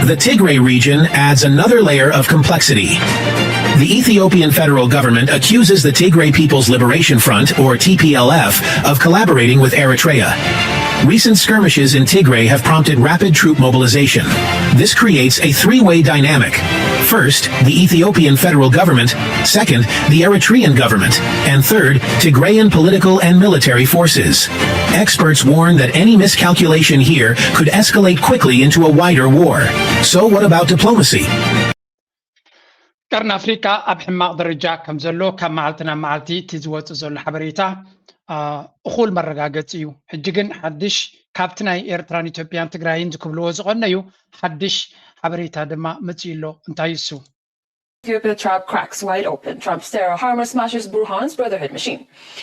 The Tigray region adds another layer of complexity. The Ethiopian federal government accuses the Tigray People's Liberation Front, or T P L F, of collaborating with Eritrea. Recent skirmishes in Tigray have prompted rapid troop mobilization. This creates a three-way dynamic. First, the Ethiopian federal government. Second, the Eritrean government. And third, Tigrayan political and military forces. Experts warn that any miscalculation here could escalate quickly into a wider war. So what about diplomacy? ቀርኒ ኣፍሪቃ ኣብ ሕማቕ ደረጃ ከም ዘሎ ካብ መዓልቲ ናብ መዓልቲ እቲ ዝወፅእ ዘሎ ሓበሬታ እኹል መረጋገፂ እዩ። ሕጂ ግን ሓድሽ ካብቲ ናይ ኤርትራን ኢትዮጵያን ትግራይን ዝክብልዎ ዝቐነዩ ሓድሽ ሓበሬታ ድማ መፅኡ ኣሎ። እንታይ እሱ? Ethiopia trap cracks wide open. Trump's terror hammer smashes Burhan's brotherhood machine.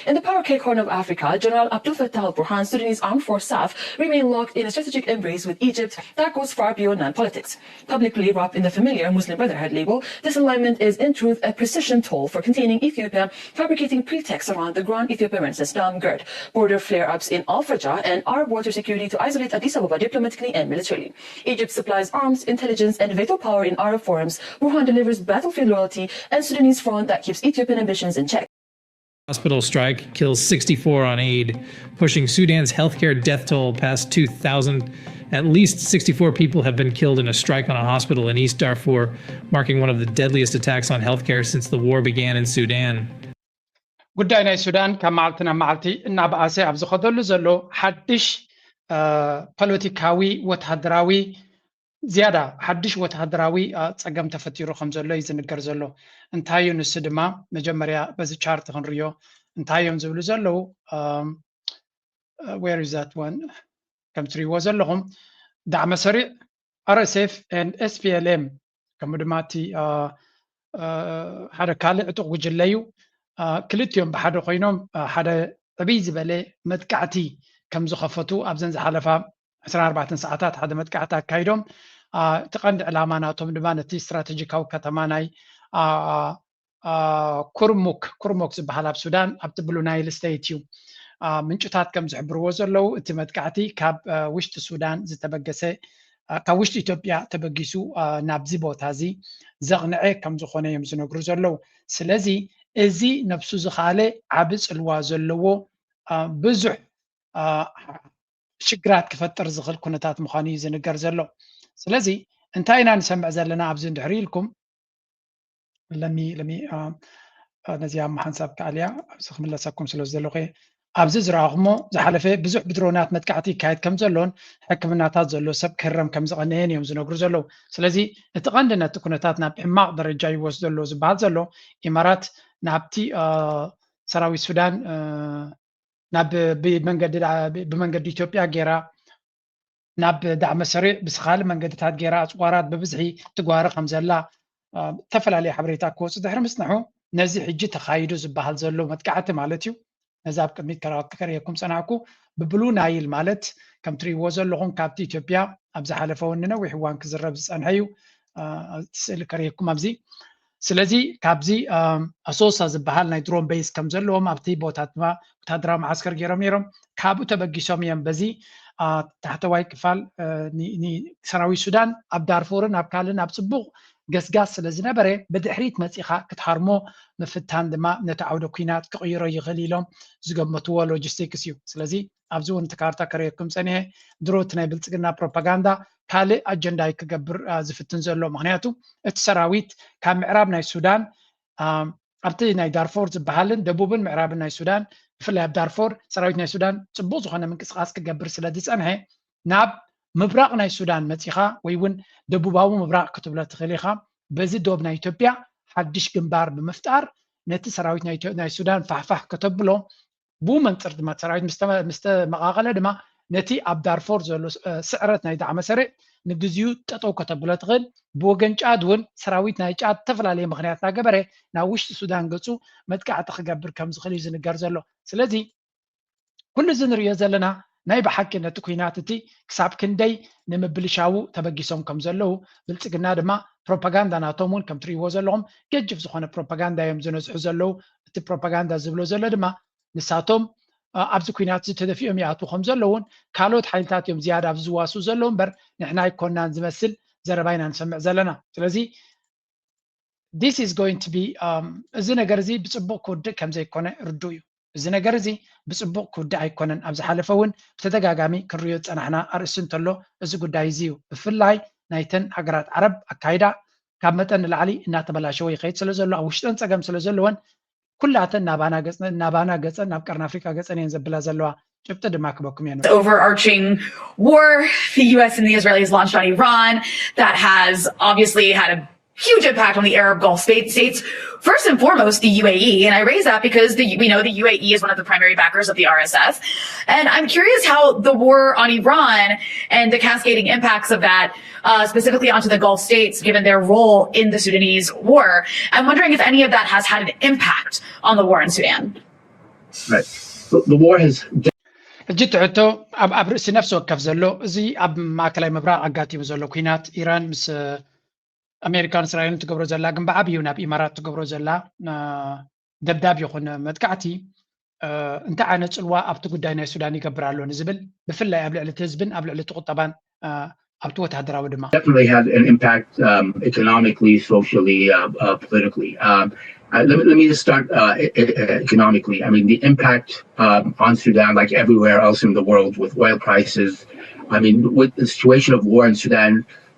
In the power cake Horn of Africa, General Abdel Fattah al-Burhan's Sudanese Armed Force, SAF, remain locked in a strategic embrace with Egypt that goes far beyond non-politics. Publicly wrapped in the familiar Muslim Brotherhood label, this alignment is in truth a precision tool for containing Ethiopia, fabricating pretexts around the Grand Ethiopian Renaissance Dam, GERD, border flare-ups in Al Fajr, and Arab water security to isolate Addis Ababa diplomatically and militarily. Egypt supplies arms, intelligence, and veto power in Arab forums. Burhan delivers battlefield loyalty and Sudanese front that keeps Ethiopian ambitions in check. Hospital strike kills sixty-four on aid, pushing Sudan's healthcare death toll past two thousand. At least sixty-four people have been killed in a strike on a hospital in East Darfur, marking one of the deadliest attacks on healthcare since the war began in Sudan. ጉዳይ ናይ ሱዳን ካብ መዓልቲ ናብ መዓልቲ እናበኣሰ ኣብ ዝኸደሉ ዘሎ ሓድሽ ፖለቲካዊ ወታደራዊ ዝያዳ ሓድሽ ወታደራዊ ፀገም ተፈጢሩ ከም ዘሎ እዩ ዝንገር ዘሎ። እንታይ እዩ ንሱ ድማ መጀመርያ በዚ ቻርት ክንርዮ እንታይ እዮም ዝብሉ ዘለዉ? Where is that one? ከም ትሪእዎ ዘለኹም ዳዕመ ሰሪዕ RSF and SPLM ከምኡ ድማ እቲ ሓደ ካልእ ዕጡቕ ጉጅለ እዩ። ክልቲኦም ብሓደ ኮይኖም ሓደ ዕብይ ዝበለ መጥቃዕቲ ከም ዝኸፈቱ ኣብዘን ዝሓለፋ ዕስራን ኣርባዕተን ሰዓታት ሓደ መጥቃዕቲ ኣካይዶም። እቲ ቀንዲ ዕላማ ናቶም ድማ ነቲ ስትራተጂካዊ ከተማ ናይ ኩርሙክ ኩርሙክ ዝበሃል ኣብ ሱዳን ኣብቲ ብሉ ናይል ስቴት እዩ። ምንጭታት ከም ዝሕብርዎ ዘለዉ እቲ መጥቃዕቲ ካብ ውሽጢ ሱዳን ዝተበገሰ ካብ ውሽጢ ኢትዮጵያ ተበጊሱ ናብዚ ቦታ እዚ ዘቕንዐ ከም ዝኾነ እዮም ዝነግሩ ዘለዉ። ስለዚ እዚ ነብሱ ዝኻለ ዓቢ ጽልዋ ዘለዎ ብዙሕ ሽግራት ክፈጥር ዝኽእል ኩነታት ምዃኑ እዩ ዝንገር ዘሎ። ስለዚ እንታይ ኢና ንሰምዕ ዘለና ኣብዚ እንድሕሪ ኢልኩም ለሚ ለሚ ነዚኣ ሓንሳብ ከኣልያ ኣብዚ ክምለሰኩም ስለ ዘለኹ ኣብዚ ዝረኣኹሞ ዝሓለፈ ብዙሕ ብድሮናት መጥቃዕቲ ይካየድ ከም ዘሎን ሕክምናታት ዘሎ ሰብ ክህረም ከም ዝቐነየን እዮም ዝነግሩ ዘለዉ። ስለዚ እቲ ቀንዲ ነቲ ኩነታት ናብ ሕማቕ ደረጃ ይወስዶ ኣሎ ዝበሃል ዘሎ ኢማራት ናብቲ ሰራዊት ሱዳን ናብ ብመንገዲ ኢትዮጵያ ገይራ ናብ ዳዕመ ሰሪዕ ብስኻሊ መንገድታት ገይራ ኣፅዋራት ብብዝሒ ትጓሪ ከም ዘላ ዝተፈላለዩ ሓበሬታ ክወፁ ድሕሪ ምፅንሑ ነዚ ሕጂ ተኻይዱ ዝበሃል ዘሎ መጥቃዕቲ ማለት እዩ። ነዚ ኣብ ቅድሚት ከረየኩም ፀናዕኩ ብብሉ ናይል ማለት ከም ትሪእዎ ዘለኹም ካብቲ ኢትዮጵያ ኣብ ዝሓለፈ እውን ንነዊሕ እዋን ክዝረብ ዝፀንሐ እዩ። ስእሊ ከርእየኩም ኣብዚ ስለዚ ካብዚ ኣሶሳ ዝበሃል ናይ ድሮን ቤዝ ከም ዘለዎም ኣብቲ ቦታ ድማ ወታደራዊ መዓስከር ገይሮም ነይሮም። ካብኡ ተበጊሶም እዮም በዚ ታሕተዋይ ክፋል ሰራዊት ሱዳን ኣብ ዳርፉርን ኣብ ካልእን ኣብ ፅቡቕ ገስጋስ ስለ ዝነበረ ብድሕሪት መፂኻ ክትሃርሞ ምፍታን ድማ ነቲ ዓውደ ኩናት ክቕይሮ ይኽእል ኢሎም ዝገመትዎ ሎጂስቲክስ እዩ። ስለዚ ኣብዚ እውን እቲ ካርታ ከርእየኩም ፀኒሐ ድሮ እቲ ናይ ብልፅግና ፕሮፓጋንዳ ካልእ ኣጀንዳ ክገብር ዝፍትን ዘሎ ምክንያቱ እቲ ሰራዊት ካብ ምዕራብ ናይ ሱዳን ኣብቲ ናይ ዳርፎር ዝበሃልን ደቡብን ምዕራብን ናይ ሱዳን ብፍላይ ኣብ ዳርፎር ሰራዊት ናይ ሱዳን ፅቡቕ ዝኾነ ምንቅስቃስ ክገብር ስለ ዝፀንሐ ናብ ምብራቕ ናይ ሱዳን መፂኻ ወይ እውን ደቡባዊ ምብራቕ ክትብሎ ትኽእል ኢኻ። በዚ ዶብ ናይ ኢትዮጵያ ሓድሽ ግንባር ብምፍጣር ነቲ ሰራዊት ናይ ሱዳን ፋሕፋሕ ከተብሎ ብኡ መንፅር ድማ ሰራዊት ምስ ተመቓቐለ ድማ ነቲ ኣብ ዳርፎር ዘሎ ስዕረት ናይ ዳዕመ ሰሪዕ ንግዚኡ ጠጠው ከተብሎ ትኽእል። ብወገን ጫድ እውን ሰራዊት ናይ ጫድ ዝተፈላለየ ምክንያት እናገበረ ናብ ውሽጢ ሱዳን ገፁ መጥቃዕቲ ክገብር ከም ዝኽእል እዩ ዝንገር ዘሎ። ስለዚ ኩሉ እዚ ንሪኦ ዘለና ናይ ብሓቂ ነቲ ኩናት እቲ ክሳብ ክንደይ ንምብልሻዉ ተበጊሶም ከም ዘለዉ ብልፅግና ድማ ፕሮፓጋንዳ ናቶም እውን ከም ትሪእዎ ዘለኹም ገጅፍ ዝኾነ ፕሮፓጋንዳ እዮም ዝነዝሑ ዘለዉ። እቲ ፕሮፓጋንዳ ዝብሎ ዘሎ ድማ ንሳቶም ኣብዚ ኩናት እዚ ተደፊኦም ይኣትዉ ከም ዘለዉን ካልኦት ሓይልታት እዮም ዝያዳ ኣብዚ ዝዋስኡ ዘለዉ እምበር ንሕና ኣይኮናን ዝመስል ዘረባ ኢና ንሰምዕ ዘለና። ስለዚ this is going to be እዚ ነገር እዚ ብፅቡቅ ክውድእ ከም ዘይኮነ ርዱእ እዩ። እዚ ነገር እዚ ብፅቡቅ ክውድእ ኣይኮነን። ኣብ ዝሓለፈ እውን ብተደጋጋሚ ክንሪኦ ዝፀናሕና ኣርእስቲ እንተሎ እዚ ጉዳይ እዚ እዩ። ብፍላይ ናይተን ሃገራት ዓረብ ኣካይዳ ካብ መጠን ንላዕሊ እናተበላሸወ ይኸይድ ስለ ዘሎ፣ ኣብ ውሽጠን ፀገም ስለ ዘለወን ኩላተን ናባና ገፀን ናብ ቀርኒ ኣፍሪቃ ገፀን እየን ዘብላ ዘለዋ። ጭብጢ ድማ ክበኩም እየ። Overarching war the U S and the Israelis launched on Iran that has obviously had a huge impact on the Arab Gulf state states. First and foremost, the U A E, and I raise that because the, we know the U A E is one of the primary backers of the R S F, and I'm curious how the war on Iran and the cascading impacts of that, uh, specifically onto the Gulf states, given their role in the Sudanese war. I'm wondering if any of that has had an impact on the war in Sudan. Right. So the war has ሕጂ እቲ ሕቶ ኣብ ኣብ ርእሲ ነፍሲ ወከፍ ዘሎ እዚ ኣብ ማእከላይ ምብራቕ ኣጋጢሙ ዘሎ ኩናት ኢራን ምስ ኣሜሪካን እስራኤልን ትገብሮ ዘላ ግን ብዓብዩ ናብ ኢማራት ትገብሮ ዘላ ደብዳብ ይኹን መጥቃዕቲ እንታይ ዓይነት ፅልዋ ኣብቲ ጉዳይ ናይ ሱዳን ይገብር ኣሎ ንዝብል ብፍላይ ኣብ ልዕሊ እቲ ህዝብን ኣብ ልዕሊ እቲ ቁጠባን ኣብቲ ወታደራዊ ድማ definitely had an impact um, economically, socially, uh, uh, politically. Um, uh, let, me, let me just start uh, e- e- economically. I mean, the impact um, on Sudan, like everywhere else in the world, with oil prices. I mean, with the situation of war in Sudan,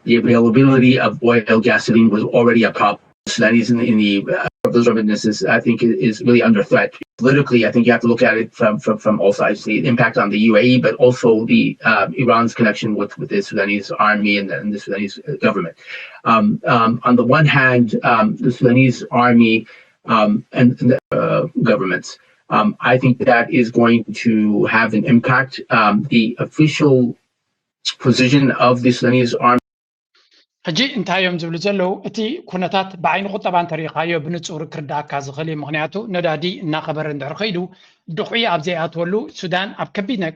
the availability of oil, gasoline was already a problem. Sudanese in, in the uh, those remittances, I think, is really under threat. Politically, I think you have to look at it from, from, from all sides. The impact on the U A E, but also the uh, Iran's connection with, with the Sudanese army and, and the Sudanese government. Um, um, on the one hand, um, the Sudanese army um, and, and the uh, governments, um, I think that is going to have an impact. Um, the official position of the Sudanese army ሕጂ እንታይ እዮም ዝብሉ ዘለዉ? እቲ ኩነታት ብዓይኒ ቁጠባ እንተሪኢኻዮ ብንጹር ክርዳእካ ዝኽእል እዩ። ምኽንያቱ ነዳዲ እናኸበረ እንድሕር ከይዱ ድኹዒ ኣብ ዘይኣትወሉ ሱዳን ኣብ ከቢድ ናይ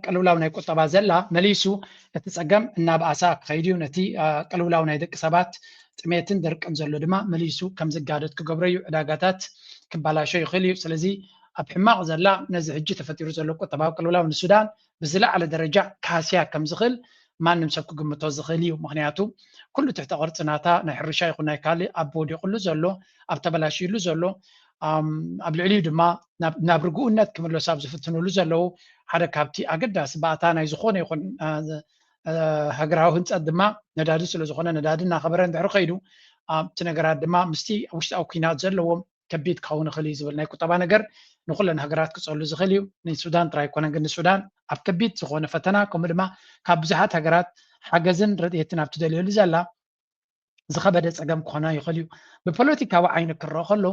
ቅልውላው ናይ ቁጠባ ዘላ መሊሱ እቲ ጸገም እናበኣሳ ክኸይድ እዩ። ነቲ ቅልውላው ናይ ደቂ ሰባት ጥሜትን ድርቅን ዘሎ ድማ መሊሱ ከም ዝጋደድ ክገብሮ እዩ። ዕዳጋታት ክባላሾ ይኽእል እዩ። ስለዚ ኣብ ሕማቕ ዘላ ነዚ ሕጂ ተፈጢሩ ዘሎ ቁጠባዊ ቅልውላው ንሱዳን ብዝለዓለ ደረጃ ካህስያ ከም ዝኽእል ማንም ሰብ ክግምቶ ዝኽእል እዩ። ምኽንያቱ ኩሉ ትሕተ ቅርፂ ናታ ናይ ሕርሻ ይኹን ናይ ካልእ ኣብ ወዲቑሉ ዘሎ ኣብ ተበላሽዩሉ ዘሎ ኣብ ልዕሊኡ ድማ ናብ ርግኡነት ክምለሱ ኣብ ዝፍትኑሉ ዘለዉ ሓደ ካብቲ ኣገዳሲ ባእታ ናይ ዝኾነ ይኹን ሃገራዊ ህንፀት ድማ ነዳዲ ስለ ዝኾነ ነዳዲ እናኸበረ እንድሕር ከይዱ ኣብቲ ነገራት ድማ ምስቲ ውሽጣዊ ኩናት ዘለዎም ከቢድ ክኸውን ይኽእል እዩ ዝብል ናይ ቁጠባ ነገር ንኩለን ሃገራት ክፀሉ ዝኽእል እዩ። ንሱዳን ጥራይ ኣይኮነን ግን ንሱዳን ኣብ ከቢድ ዝኾነ ፈተና ከምኡ ድማ ካብ ብዙሓት ሃገራት ሓገዝን ረድኤትን ኣብ ትደልየሉ ዘላ ዝኸበደ ፀገም ክኾና ይኽእል እዩ። ብፖለቲካዊ ዓይኒ ክረአ ከሎ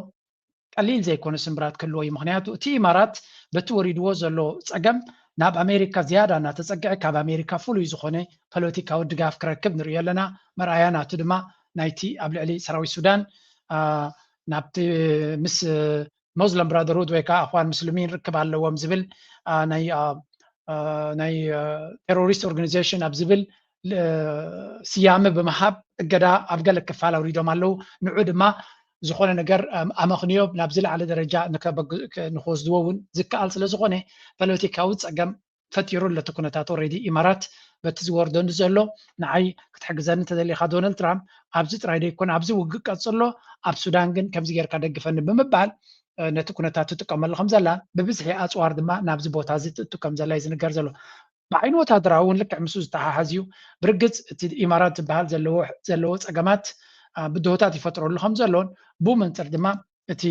ቀሊል ዘይኮነ ስምብራት ክህልዎ እዩ። ምኽንያቱ እቲ ኢማራት በቲ ወሪድዎ ዘሎ ፀገም ናብ ኣሜሪካ ዝያዳ እናተፀግዐ ካብ ኣሜሪካ ፍሉይ ዝኾነ ፖለቲካዊ ድጋፍ ክረክብ ንሪኦ ኣለና። መርኣያ ናቱ ድማ ናይቲ ኣብ ልዕሊ ሰራዊት ሱዳን ናብቲ ምስ ሞስለም ብራደርሁድ ወይ ከዓ ኣኽዋን ምስልሚን ርክብ ኣለዎም ዝብል ናይ ቴሮሪስት ኦርጋኒዜሽን ኣብ ዝብል ስያመ ብምሃብ እገዳ ኣብ ገለ ክፋል ኣውሪዶም ኣለዉ። ንዑ ድማ ዝኾነ ነገር ኣመኽንዮ ናብ ዝለዓለ ደረጃ ንክወስድዎ እውን ዝከኣል ስለ ዝኾነ ፖለቲካዊ ፀገም ፈጢሩ ኣሎ እቲ ኩነታት። ኦሬዲ ኢማራት በቲ ዝወርደኒ ዘሎ ንዓይ ክትሕግዘኒ እንተደሊኻ ዶናልድ ትራምፕ ኣብዚ ጥራይ ደይኮነ ኣብዚ ውግእ ቀፅሎ ኣብ ሱዳን ግን ከምዚ ጌርካ ደግፈኒ ብምባል ነቲ ኩነታት ትጥቀመሉ ከም ዘላ ብብዝሒ ኣፅዋር ድማ ናብዚ ቦታ እዚ ትእቱ ከም ዘላ እዩ ዝንገር ዘሎ። ብዓይኒ ወታደራዊ እውን ልክዕ ምስኡ ዝተሓሓዝ እዩ። ብርግፅ እቲ ኢማራት ዝበሃል ዘለዎ ፀገማት ብድሆታት ይፈጥረሉ ከም ዘሎን ብኡ መንፅር ድማ እቲ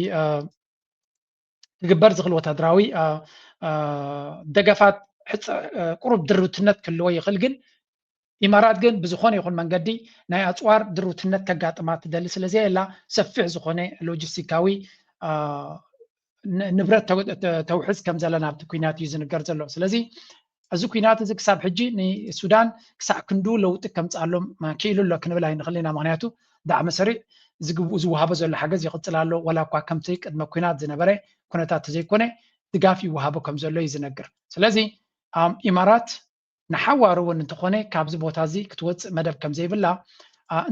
ክግበር ዝኽእል ወታደራዊ ደገፋት ቁሩብ ድርብትነት ክህልዎ ይኽእል ግን ኢማራት ግን ብዝኾነ ይኹን መንገዲ ናይ ኣፅዋር ድርብትነት ከጋጥማ ትደሊ ስለ ዘየላ ሰፊሕ ዝኾነ ሎጂስቲካዊ ንብረት ተውሕዝ ከም ዘላ ናብቲ ኩናት እዩ ዝንገር ዘሎ። ስለዚ እዚ ኩናት እዚ ክሳብ ሕጂ ንሱዳን ክሳዕ ክንዱ ለውጢ ከምፅኣሎም ክኢሉ ኣሎ ክንብል ኣይንኽእል ኢና። ምክንያቱ ዳዕመ ሰሪዕ ዝወሃቦ ዘሎ ሓገዝ ይቕፅል ኣሎ። ዋላ እኳ ከምቲ ቅድመ ኩናት ዝነበረ ኩነታት ተዘይኮነ ድጋፍ ይወሃቦ ከም ዘሎ እዩ ዝነግር። ስለዚ ኢማራት ንሓዋሩ እውን እንተኾነ ካብዚ ቦታ እዚ ክትወፅእ መደብ ከም ዘይብላ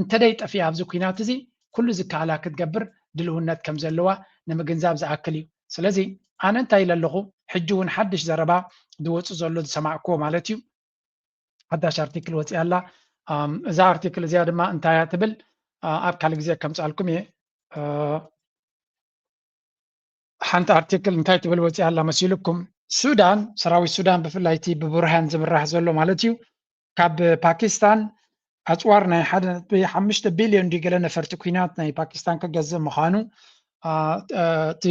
እንተደይ ጠፊኣ ኣብዚ ኩናት እዚ ኩሉ ዝከኣላ ክትገብር ድልውነት ከም ዘለዋ ንምግንዛብ ዝኣክል እዩ። ስለዚ ኣነ እንታይ ኢለ ኣለኹ ሕጂ እውን ሓድሽ ዘረባ ዝወፁ ዘሎ ዝሰማዕክዎ ማለት እዩ። ሓዳሽ ኣርቲክል ወፂኣ ኣላ። እዛ ኣርቲክል እዚኣ ድማ እንታይ እያ ትብል ኣብ ካልእ ግዜ ከምፅኣልኩም እየ። ሓንቲ ኣርቲክል እንታይ ትብል ወፂኣ ኣላ መሲልኩም? ሱዳን፣ ሰራዊት ሱዳን ብፍላይ እቲ ብቡርሃን ዝምራሕ ዘሎ ማለት እዩ፣ ካብ ፓኪስታን ኣፅዋር ናይ ሓደ ነጥቢ ሓሙሽተ ቢልዮን ድዩ ገለ ነፈርቲ ኲናት ናይ ፓኪስታን ክገዝእ ምዃኑ፣ እቲ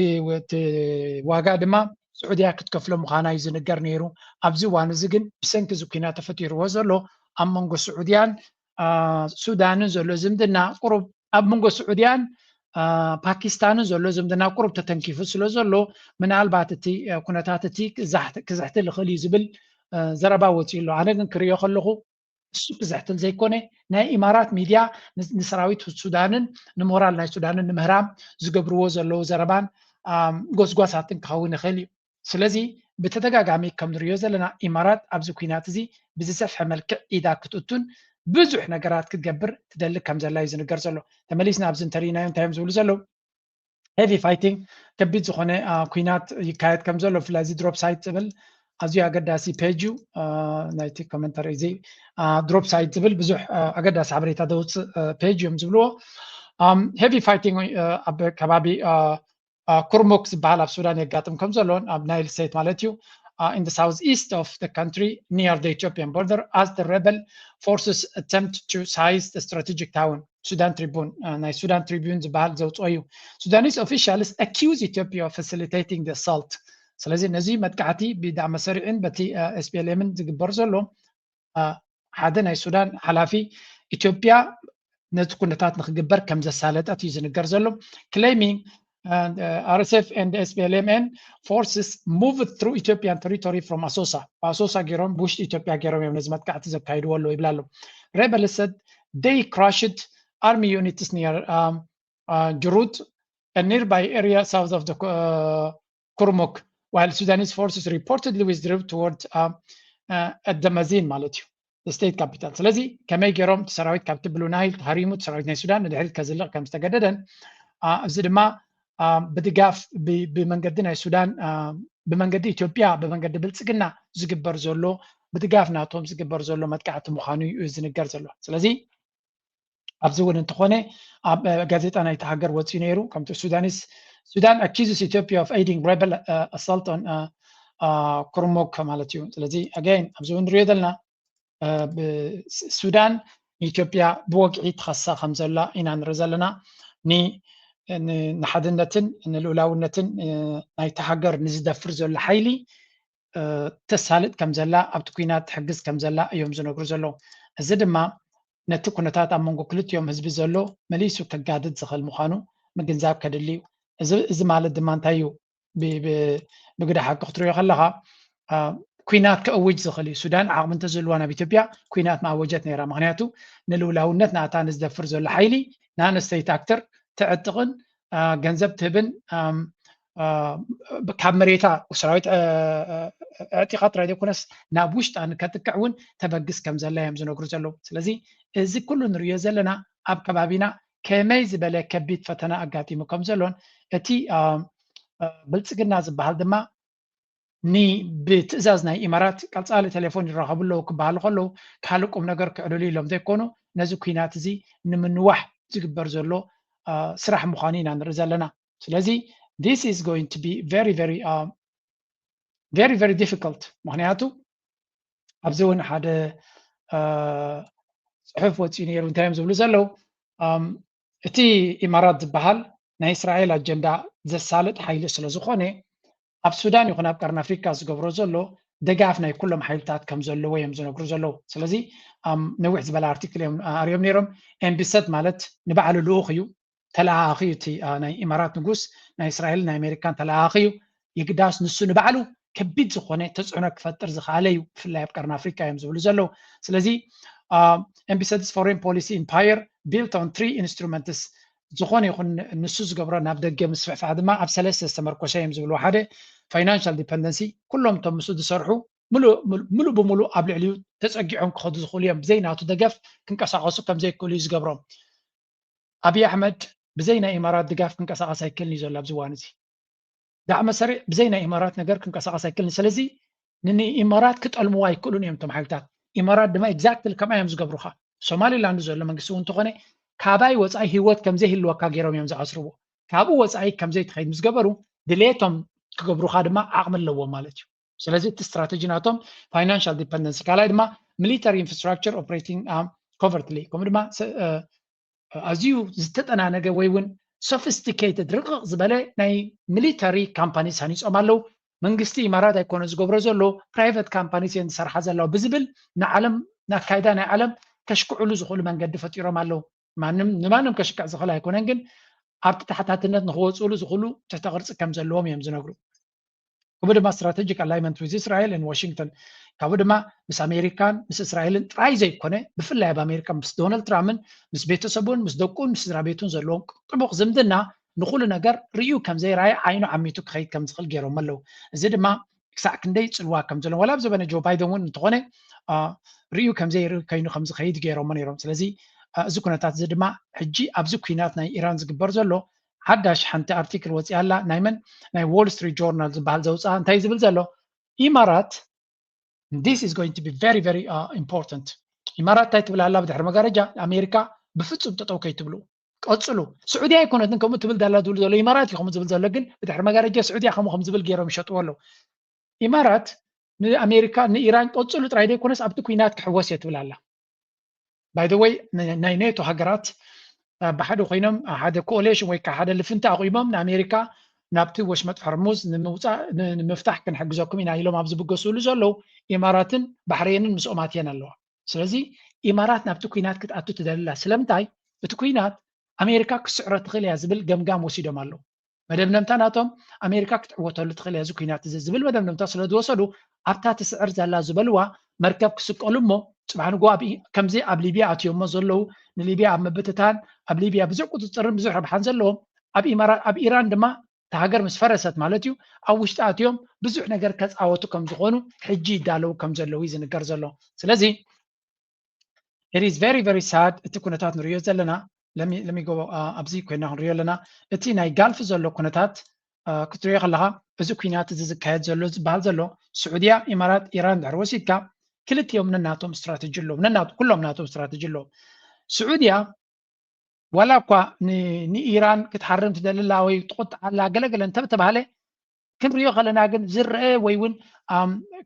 ዋጋ ድማ ስዑድያ ክትከፍሎ ምዃና እዩ ዝንገር ነይሩ። ኣብዚ እዋን እዚ ግን ብሰንኪ እዚ ኲናት ተፈጢርዎ ዘሎ ኣብ መንጎ ስዑድያን ሱዳንን ዘሎ ዝምድና ቁሩብ ኣብ መንጎ ስዑድያን ፓኪስታንን ዘሎ ዝምድና ቁሩብ ተተንኪፉ ስለ ዘሎ፣ ምናልባት እቲ ኩነታት እቲ ክዝሕትል ይኽእል እዩ ዝብል ዘረባ ወፂኡ ኣሎ። ኣነ ግን ክርእዮ ከለኹ እሱ ክዝሕትል ዘይኮነ፣ ናይ ኢማራት ሚድያ ንሰራዊት ሱዳንን ንሞራል ናይ ሱዳንን ንምህራም ዝገብርዎ ዘለዉ ዘረባን ጎስጓሳትን ክኸውን ይኽእል እዩ። ስለዚ ብተደጋጋሚ ከም ንሪኦ ዘለና ኢማራት ኣብዚ ኲናት እዚ ብዝሰፍሐ መልክዕ ኢዳ ክትእቱን ብዙሕ ነገራት ክትገብር ትደሊ ከም ዘላ እዩ ዝንገር ዘሎ። ተመሊስና ኣብዚ እንተሪእናዮ እንታይ እዮም ዝብሉ ዘለዉ? ሄቪ ፋይቲንግ፣ ከቢድ ዝኾነ ኲናት ይካየድ ከም ዘሎ፣ ብፍላይ እዚ ድሮፕ ሳይት ዝብል ኣዝዩ ኣገዳሲ ፔጅ እዩ። ናይቲ ኮመንተሪ እዚ ድሮፕ ሳይት ዝብል ብዙሕ ኣገዳሲ ሓበሬታ ዘውፅእ ፔጅ እዮም ዝብልዎ። ሄቪ ፋይቲንግ ኣብ ከባቢ ኩርሙክ ዝበሃል ኣብ ሱዳን የጋጥም ከም ዘሎን ኣብ ናይል ስቴት ማለት እዩ፣ in the southeast of the country near the Ethiopian border as the rebel forces attempt to seize the strategic town. ሱዳን ትሪቡን፣ ናይ ሱዳን ትሪቡን ዝበሃል ዘውፅኦ እዩ። Sudanese officials accuse Ethiopia of facilitating the assault. ስለዚ ነዚ መጥቃዕቲ ብዳዕመ ሰሪዕን በቲ ኤስፒኤልኤምን ዝግበር ዘሎ ሓደ ናይ ሱዳን ሓላፊ ኢትዮጵያ ነቲ ኩነታት ንክግበር ከም ዘሳለጠት እዩ ዝንገር ዘሎ። Claiming RSF and SPLM forces moved through Ethiopian territory from Asosa. ኣሶሳ ገይሮም ብውሽጢ ኢትዮጵያ ገይሮም እዮም ነዚ መጥቃዕቲ ዘካይድዎ ኣለዉ ይብላ ኣሎ። Rebels said they crushed army units near Jurut, a nearby area south of the Kurmuk, while Sudanese forces reportedly withdrew toward Adamazin ማለት እዩ፣ the state capital። ስለዚ ከመይ ገይሮም እቲ ሰራዊት ካብቲ ብሉ ናይል ተሃሪሙ እቲ ሰራዊት ናይ ሱዳን ንድሕሪት ከዝልቕ ከም ዝተገደደን እዚ ድማ ብድጋፍ ብመንገዲ ናይ ሱዳን ብመንገዲ ኢትዮጵያ ብመንገዲ ብልፅግና ዝግበር ዘሎ ብድጋፍ ናቶም ዝግበር ዘሎ መጥቃዕቲ ምዃኑ እዩ ዝንገር ዘሎ። ስለዚ ኣብዚ እውን እንተኾነ ኣብ ጋዜጣ ናይቲ ሃገር ወፂኡ ነይሩ ከምቲ ሱዳኒስ Sudan accuses Ethiopia of aiding rebel assault on Kurmuk ማለት እዩ። ስለዚ again ኣብዚ እውን ንሪኦ ዘለና ሱዳን ንኢትዮጵያ ብወግዒ ትኸሳ ከም ዘላ ኢና ንርኢ ዘለና። ንሓድነትን ንልኡላውነትን ናይቲ ሃገር ንዝደፍር ዘሎ ሓይሊ ተሳልጥ ከም ዘላ ኣብቲ ኲናት ትሕግዝ ከም ዘላ እዮም ዝነግሩ ዘለዉ። እዚ ድማ ነቲ ኩነታት ኣብ መንጎ ክልቲኦም ህዝቢ ዘሎ መሊሱ ከጋድድ ዝኽእል ምዃኑ ምግንዛብ ከድሊ እዩ። እዚ ማለት ድማ እንታይ እዩ? ብግዳ ሓቂ ክትሪኦ ከለኻ ኲናት ከእውጅ ዝኽእል እዩ። ሱዳን ዓቕሚ እንተዝህልዋ ናብ ኢትዮጵያ ኲናት ምኣወጀት ነይራ። ምኽንያቱ ንልኡላውነት ናታ ንዝደፍር ዘሎ ሓይሊ ንኣነስተይቲ ኣክተር ተዕጥቕን ገንዘብ ትህብን ካብ መሬታ ሰራዊት ኣዕጢቓ ጥራይ ዘይኮነስ ናብ ውሽጣ ንከጥቅዕ እውን ተበግስ ከም ዘላ እዮም ዝነግሩ ዘለዉ። ስለዚ እዚ ኩሉ ንሪኦ ዘለና ኣብ ከባቢና ከመይ ዝበለ ከቢድ ፈተና ኣጋጢሙ ከም ዘሎን እቲ ብልፅግና ዝበሃል ድማ ብትእዛዝ ናይ ኢማራት ቀፃሊ ቴሌፎን ይራኸቡ ኣለዉ ክበሃሉ ከለዉ ካልእ ቁም ነገር ክዕልሉ ኢሎም ዘይኮኑ ነዚ ኲናት እዚ ንምንዋሕ ዝግበር ዘሎ ስራሕ ምዃኑ ኢና ንርኢ ዘለና። ስለዚ this is going to be very very very very difficult። ምኽንያቱ ኣብዚ እውን ሓደ ፅሑፍ ወፂኡ ነይሩ። እንታይ እዮም ዝብሉ ዘለዉ? እቲ ኢማራት ዝበሃል ናይ እስራኤል ኣጀንዳ ዘሳልጥ ሓይሊ ስለ ዝኾነ ኣብ ሱዳን ይኹን ኣብ ቀርኒ ኣፍሪካ ዝገብሮ ዘሎ ደጋፍ ናይ ኩሎም ሓይልታት ከም ዘለዎ እዮም ዝነግሩ ዘለዉ። ስለዚ ነዊሕ ዝበለ ኣርቲክል እዮም ኣርዮም ነይሮም። ኤምቢሰት ማለት ንባዕሉ ልኡኽ እዩ፣ ተለኣኣኺ እዩ። እቲ ናይ ኢማራት ንጉስ ናይ እስራኤልን ናይ ኣሜሪካን ተለኣኣኺ እዩ። የግዳስ ንሱ ንባዕሉ ከቢድ ዝኾነ ተፅዕኖ ክፈጥር ዝኸኣለ እዩ፣ ብፍላይ ኣብ ቀርኒ ኣፍሪካ እዮም ዝብሉ ዘለዉ። ስለዚ ኤምቢሰትስ ፎሬን ፖሊሲ ኢምፓየር built on three instruments፣ ዝኾነ ይኹን ንሱ ዝገብሮ ናብ ደገ ምስፍሕፋሕ ድማ ኣብ ሰለስተ ዝተመርኮሰ እዮም ዝብልዎ። ሓደ ፋይናንሻል ዲፐንደንሲ፣ ኩሎም እቶም ምስኡ ዝሰርሑ ሙሉእ ብሙሉእ ኣብ ልዕሊኡ ተፀጊዖም ክኸዱ ዝኽእሉ እዮም። ብዘይ ናቱ ደገፍ ክንቀሳቐሱ ከም ዘይክእሉ እዩ ዝገብሮም። ኣብይ ኣሕመድ ብዘይ ናይ ኢማራት ድጋፍ ክንቀሳቐስ ኣይክእልን እዩ ዘሎ ኣብዚ እዋን እዚ። ዳዕመ ሰሪዕ ብዘይ ናይ ኢማራት ነገር ክንቀሳቐስ ኣይክእልን። ስለዚ ንኢማራት ክጠልምዎ ኣይክእሉን እዮም እቶም ሓይልታት። ኢማራት ድማ ኤግዛክትሊ ከምኣ እዮም ዝገብሩኻ። ሶማሊላንድ ዘሎ መንግስቲ እውን እንተኾነ ካባይ ወፃኢ ህይወት ከምዘይህልወካ ገይሮም እዮም ዝዓስርዎ። ካብኡ ወፃኢ ከምዘይትኸይድ ምስ ገበሩ ድሌቶም ክገብሩኻ ድማ ዓቕሚ ኣለዎም ማለት እዩ። ስለዚ እቲ ስትራተጂ ናቶም ፋይናንሻል ዲፐንደንሲ፣ ካልኣይ ድማ ሚሊተሪ ኢንፍራስትራክቸር ኦፕሬቲንግ ኮቨርትሊ፣ ከምኡ ድማ ኣዝዩ ዝተጠናነገ ወይ እውን ሶፊስቲኬትድ፣ ርቕቕ ዝበለ ናይ ሚሊተሪ ካምፓኒስ ሃኒፆም ኣለዉ። መንግስቲ ኢማራት ኣይኮነ ዝገብሮ ዘሎ፣ ፕራይቨት ካምፓኒስ እየን ዝሰርሓ ዘለዋ ብዝብል ንዓለም፣ ንኣካይዳ ናይ ዓለም ከሽክዕሉ ዝኽእሉ መንገዲ ፈጢሮም ኣለዉ። ማንም ንማንም ከሽክዕ ዝኽእል ኣይኮነን፣ ግን ኣብቲ ተሓታትነት ንክወፅእሉ ዝኽእሉ ትሕተ ቅርፂ ከም ዘለዎም እዮም ዝነግሩ። ከምኡ ድማ ስትራቴጂክ ኣላይመንት ዊዝ እስራኤል ን ዋሽንግተን፣ ካብኡ ድማ ምስ ኣሜሪካን ምስ እስራኤልን ጥራይ ዘይኮነ፣ ብፍላይ ኣብ ኣሜሪካ ምስ ዶናልድ ትራምፕን ምስ ቤተሰቡን ምስ ደቁን ምስ ስድራ ቤቱን ዘለዎም ጥቡቕ ዝምድና ንኹሉ ነገር ርእዩ ከም ዘይረኣየ ዓይኑ ዓሚቱ ክኸይድ ከም ዝኽእል ገይሮም ኣለዉ። እዚ ድማ ክሳዕ ክንደይ ፅልዋ ከም ዘለዎም፣ ዋላ ኣብ ዘበነ ጆ ባይደን እውን እንተኾነ ርእዩ ከም ዘይርኢ ከይኑ ከም ዝኸይድ ገይሮሞ ነይሮም። ስለዚ እዚ ኩነታት እዚ ድማ ሕጂ ኣብዚ ኩናት ናይ ኢራን ዝግበር ዘሎ ሓዳሽ ሓንቲ ኣርቲክል ወፂኣ ኣላ። ናይ መን? ናይ ዎል ስትሪት ጆርናል ዝበሃል ዘውፅኣ። እንታይ ዝብል ዘሎ? ኢማራት፣ this is going to be very very important። ኢማራት እንታይ ትብል ኣላ ብድሕሪ መጋረጃ? ኣሜሪካ ብፍፁም ጠጠው ከይትብሉ ቀፅሉ። ስዑድያ ኣይኮነትን ከምኡ ትብል ዳላ ዝብል ዘሎ፣ ኢማራት እዩ ከምኡ ዝብል ዘሎ። ግን ብድሕሪ መጋረጃ ስዑድያ ከምኡ ከም ዝብል ገይሮም ይሸጥዎ ኣለዉ። ኢማራት ንኣሜሪካ ንኢራን ቀፅሉ ጥራይ ዘይኮነስ ኣብቲ ኩናት ክሕወስ እየ ትብል ኣላ። ባይ ዘ ወይ ናይ ኔቶ ሃገራት ብሓደ ኮይኖም ሓደ ኮኦሌሽን ወይ ከዓ ሓደ ልፍንቲ ኣቑሞም ንኣሜሪካ ናብቲ ወሽመጥ ሕርሙዝ ንምውፃእ ንምፍታሕ ክንሕግዘኩም ኢና ኢሎም ኣብ ዝብገስሉ ዘለዉ ኢማራትን ባሕሬንን ምስኦም ኣትየን ኣለዋ። ስለዚ ኢማራት ናብቲ ኩናት ክትኣቱ ትደልላ ስለምንታይ? እቲ ኩናት ኣሜሪካ ክስዕሮ ትኽእል እያ ዝብል ገምጋም ወሲዶም ኣለዉ። መደምደምታ ናቶም ኣሜሪካ ክትዕወተሉ ትኽእል እያ እዚ ኩናት እዚ ዝብል መደምደምታ ስለ ዝወሰዱ ኣብታ ትስዕር ዘላ ዝበልዋ መርከብ ክስቀሉ እሞ ፅባሕ ንጎ ከምዚ ኣብ ሊብያ ኣትዮሞ ዘለዉ ንሊብያ ኣብ ምብትታን ኣብ ሊብያ ብዙሕ ቁፅፅርን ብዙሕ ረብሓን ዘለዎም ኣብ ኢራን ድማ እታ ሃገር ምስ ፈረሰት ማለት እዩ ኣብ ውሽጢ ኣትዮም ብዙሕ ነገር ከፃወቱ ከም ዝኾኑ ሕጂ ይዳለዉ ከም ዘለዉ እዩ ዝንገር ዘሎ። ስለዚ it is very very sad እቲ ኩነታት ንሪኦ ዘለና ለሚጎ ኣብዚ ኮይና ክንሪኦ ኣለና። እቲ ናይ ጋልፍ ዘሎ ኩነታት ክትሪኦ ከለካ እዚ ኩናት እዚ ዝካየድ ዘሎ ዝበሃል ዘሎ ስዑድያ፣ ኢማራት፣ ኢራን ድሕሪ ወሲድካ ክልቲኦም ነናቶም ስትራተጂ ኣለዎም። ነናቱ ኩሎም ናቶም ስትራተጂ ኣለዎም። ስዑድያ ዋላ እኳ ንኢራን ክትሓርም ትደሊ ኣላ ወይ ትቆጥዓ ኣላ ገለገለ እንተተባሃለ ክንሪኦ ከለና ግን ዝረአ ወይ እውን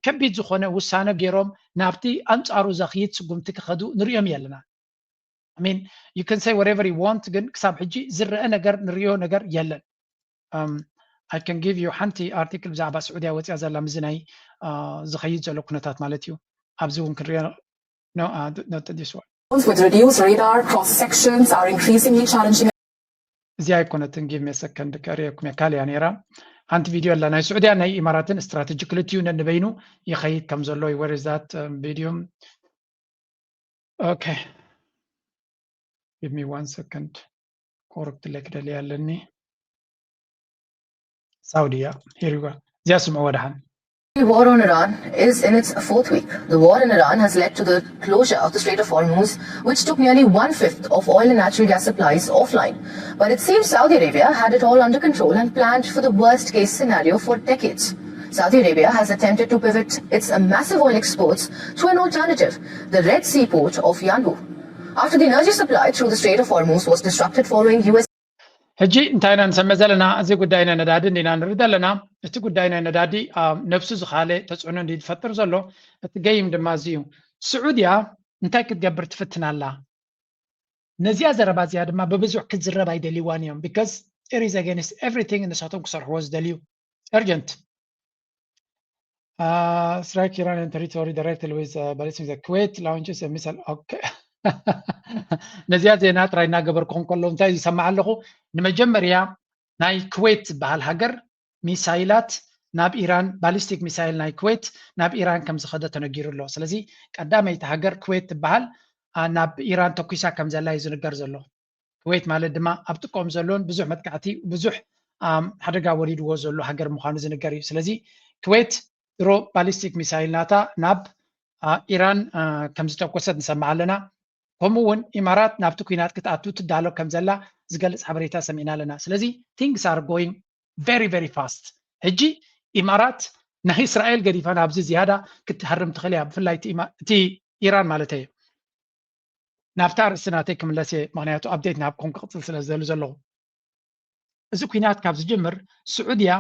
ከቢድ ዝኾነ ውሳነ ገይሮም ናብቲ ኣንፃሩ ዘኽይድ ስጉምቲ ክኸዱ ንሪኦም ኣለና። I mean you can say whatever you want ግን ክሳብ ሕጂ ዝረአ ነገር ንሪኦ ነገር የለን። I can give you ሓንቲ ኣርቲክል ብዛዕባ ስዑድያ ወፅያ ዘላ ምዚ ናይ ዝኸይድ ዘሎ ኩነታት ማለት እዩ። ኣብዚ እውን ክንሪኦ no uh, not this one. With reduced radar, cross sections are increasingly challenging. እዚኣ ኣይኮነትን give me a second ከርእየኩም እየ ካልያ ነይራ ሓንቲ ቪድዮ ኣላ ናይ ስዑድያ ናይ ኢማራትን ስትራተጂ ክልቲኡ ነንበይኑ ይኸይድ ከም ዘሎ where is that video okay give me one second ኮረክት ለክ ደሊ ኣለኒ ሳውዲ እያ here you go እዚኣ ስምዑ ወደሓን The war on Iran is in its fourth week. The war in Iran has led to the closure of the Strait of Hormuz, which took nearly one fifth of oil and natural gas supplies offline. But it seems Saudi Arabia had it all under control and planned for the worst case scenario for decades. Saudi Arabia has attempted to pivot its massive oil exports to an alternative, the Red Sea port of Yanbu. After the energy supply through the Strait of Hormuz was disrupted following U S ሕጂ እንታይ ኢና ንሰምዕ ዘለና? እዚ ጉዳይ ናይ ነዳዲ እንዲና ንርኢ ዘለና። እቲ ጉዳይ ናይ ነዳዲ ነብሱ ዝኻለ ተፅዕኖ እንዲ ዝፈጥር ዘሎ እቲ ገይም ድማ እዚ እዩ። ስዑድያ እንታይ ክትገብር ትፍትን ኣላ? ነዚኣ ዘረባ እዚኣ ድማ ብብዙሕ ክትዝረብ ኣይደልይዋን እዮም because it is against everything ንሳቶም ክሰርሕዎ ዝደልዩ urgent Uh, strike Iranian territory directly with uh, ballistic missile. Kuwait launches a missile. Okay. ነዚኣ ዜና ጥራይ እናገበርኩ ከለዉ እንታይ ዝሰማዕ ኣለኹ? ንመጀመርያ ናይ ኩዌት ዝበሃል ሃገር ሚሳይላት ናብ ኢራን ባሊስቲክ ሚሳይል ናይ ኩዌት ናብ ኢራን ከም ዝኸደ ተነጊሩ ኣሎ። ስለዚ ቀዳመይቲ ሃገር ኩዌት ትበሃል ናብ ኢራን ተኩሳ ከም ዘላ እዩ ዝንገር ዘሎ። ኩዌት ማለት ድማ ኣብ ጥቆም ዘሎን ብዙሕ መጥቃዕቲ ብዙሕ ሓደጋ ወሪድዎ ዘሎ ሃገር ምዃኑ ዝንገር እዩ። ስለዚ ኩዌት ድሮ ባሊስቲክ ሚሳይል ናታ ናብ ኢራን ከም ዝተኮሰት ንሰምዕ ኣለና። ከምኡ እውን ኢማራት ናብቲ ኩናት ክትኣቱ ትዳሎ ከም ዘላ ዝገልፅ ሓበሬታ ሰሚዕና ኣለና። ስለዚ things are going very very fast። ሕጂ ኢማራት ናይ እስራኤል ገዲፋ ናብዚ ዝያዳ ክትሃርም ትኽእል እያ፣ ብፍላይ እቲ ኢራን ማለት እዩ። ናብታ ርእሲ ናተይ ክምለስ እየ፣ ምክንያቱ ኣፕዴት ናብኩም ክቕፅል ስለ ዝደሊ ዘለኹ። እዚ ኩናት ካብ ዝጅምር ስዑድያ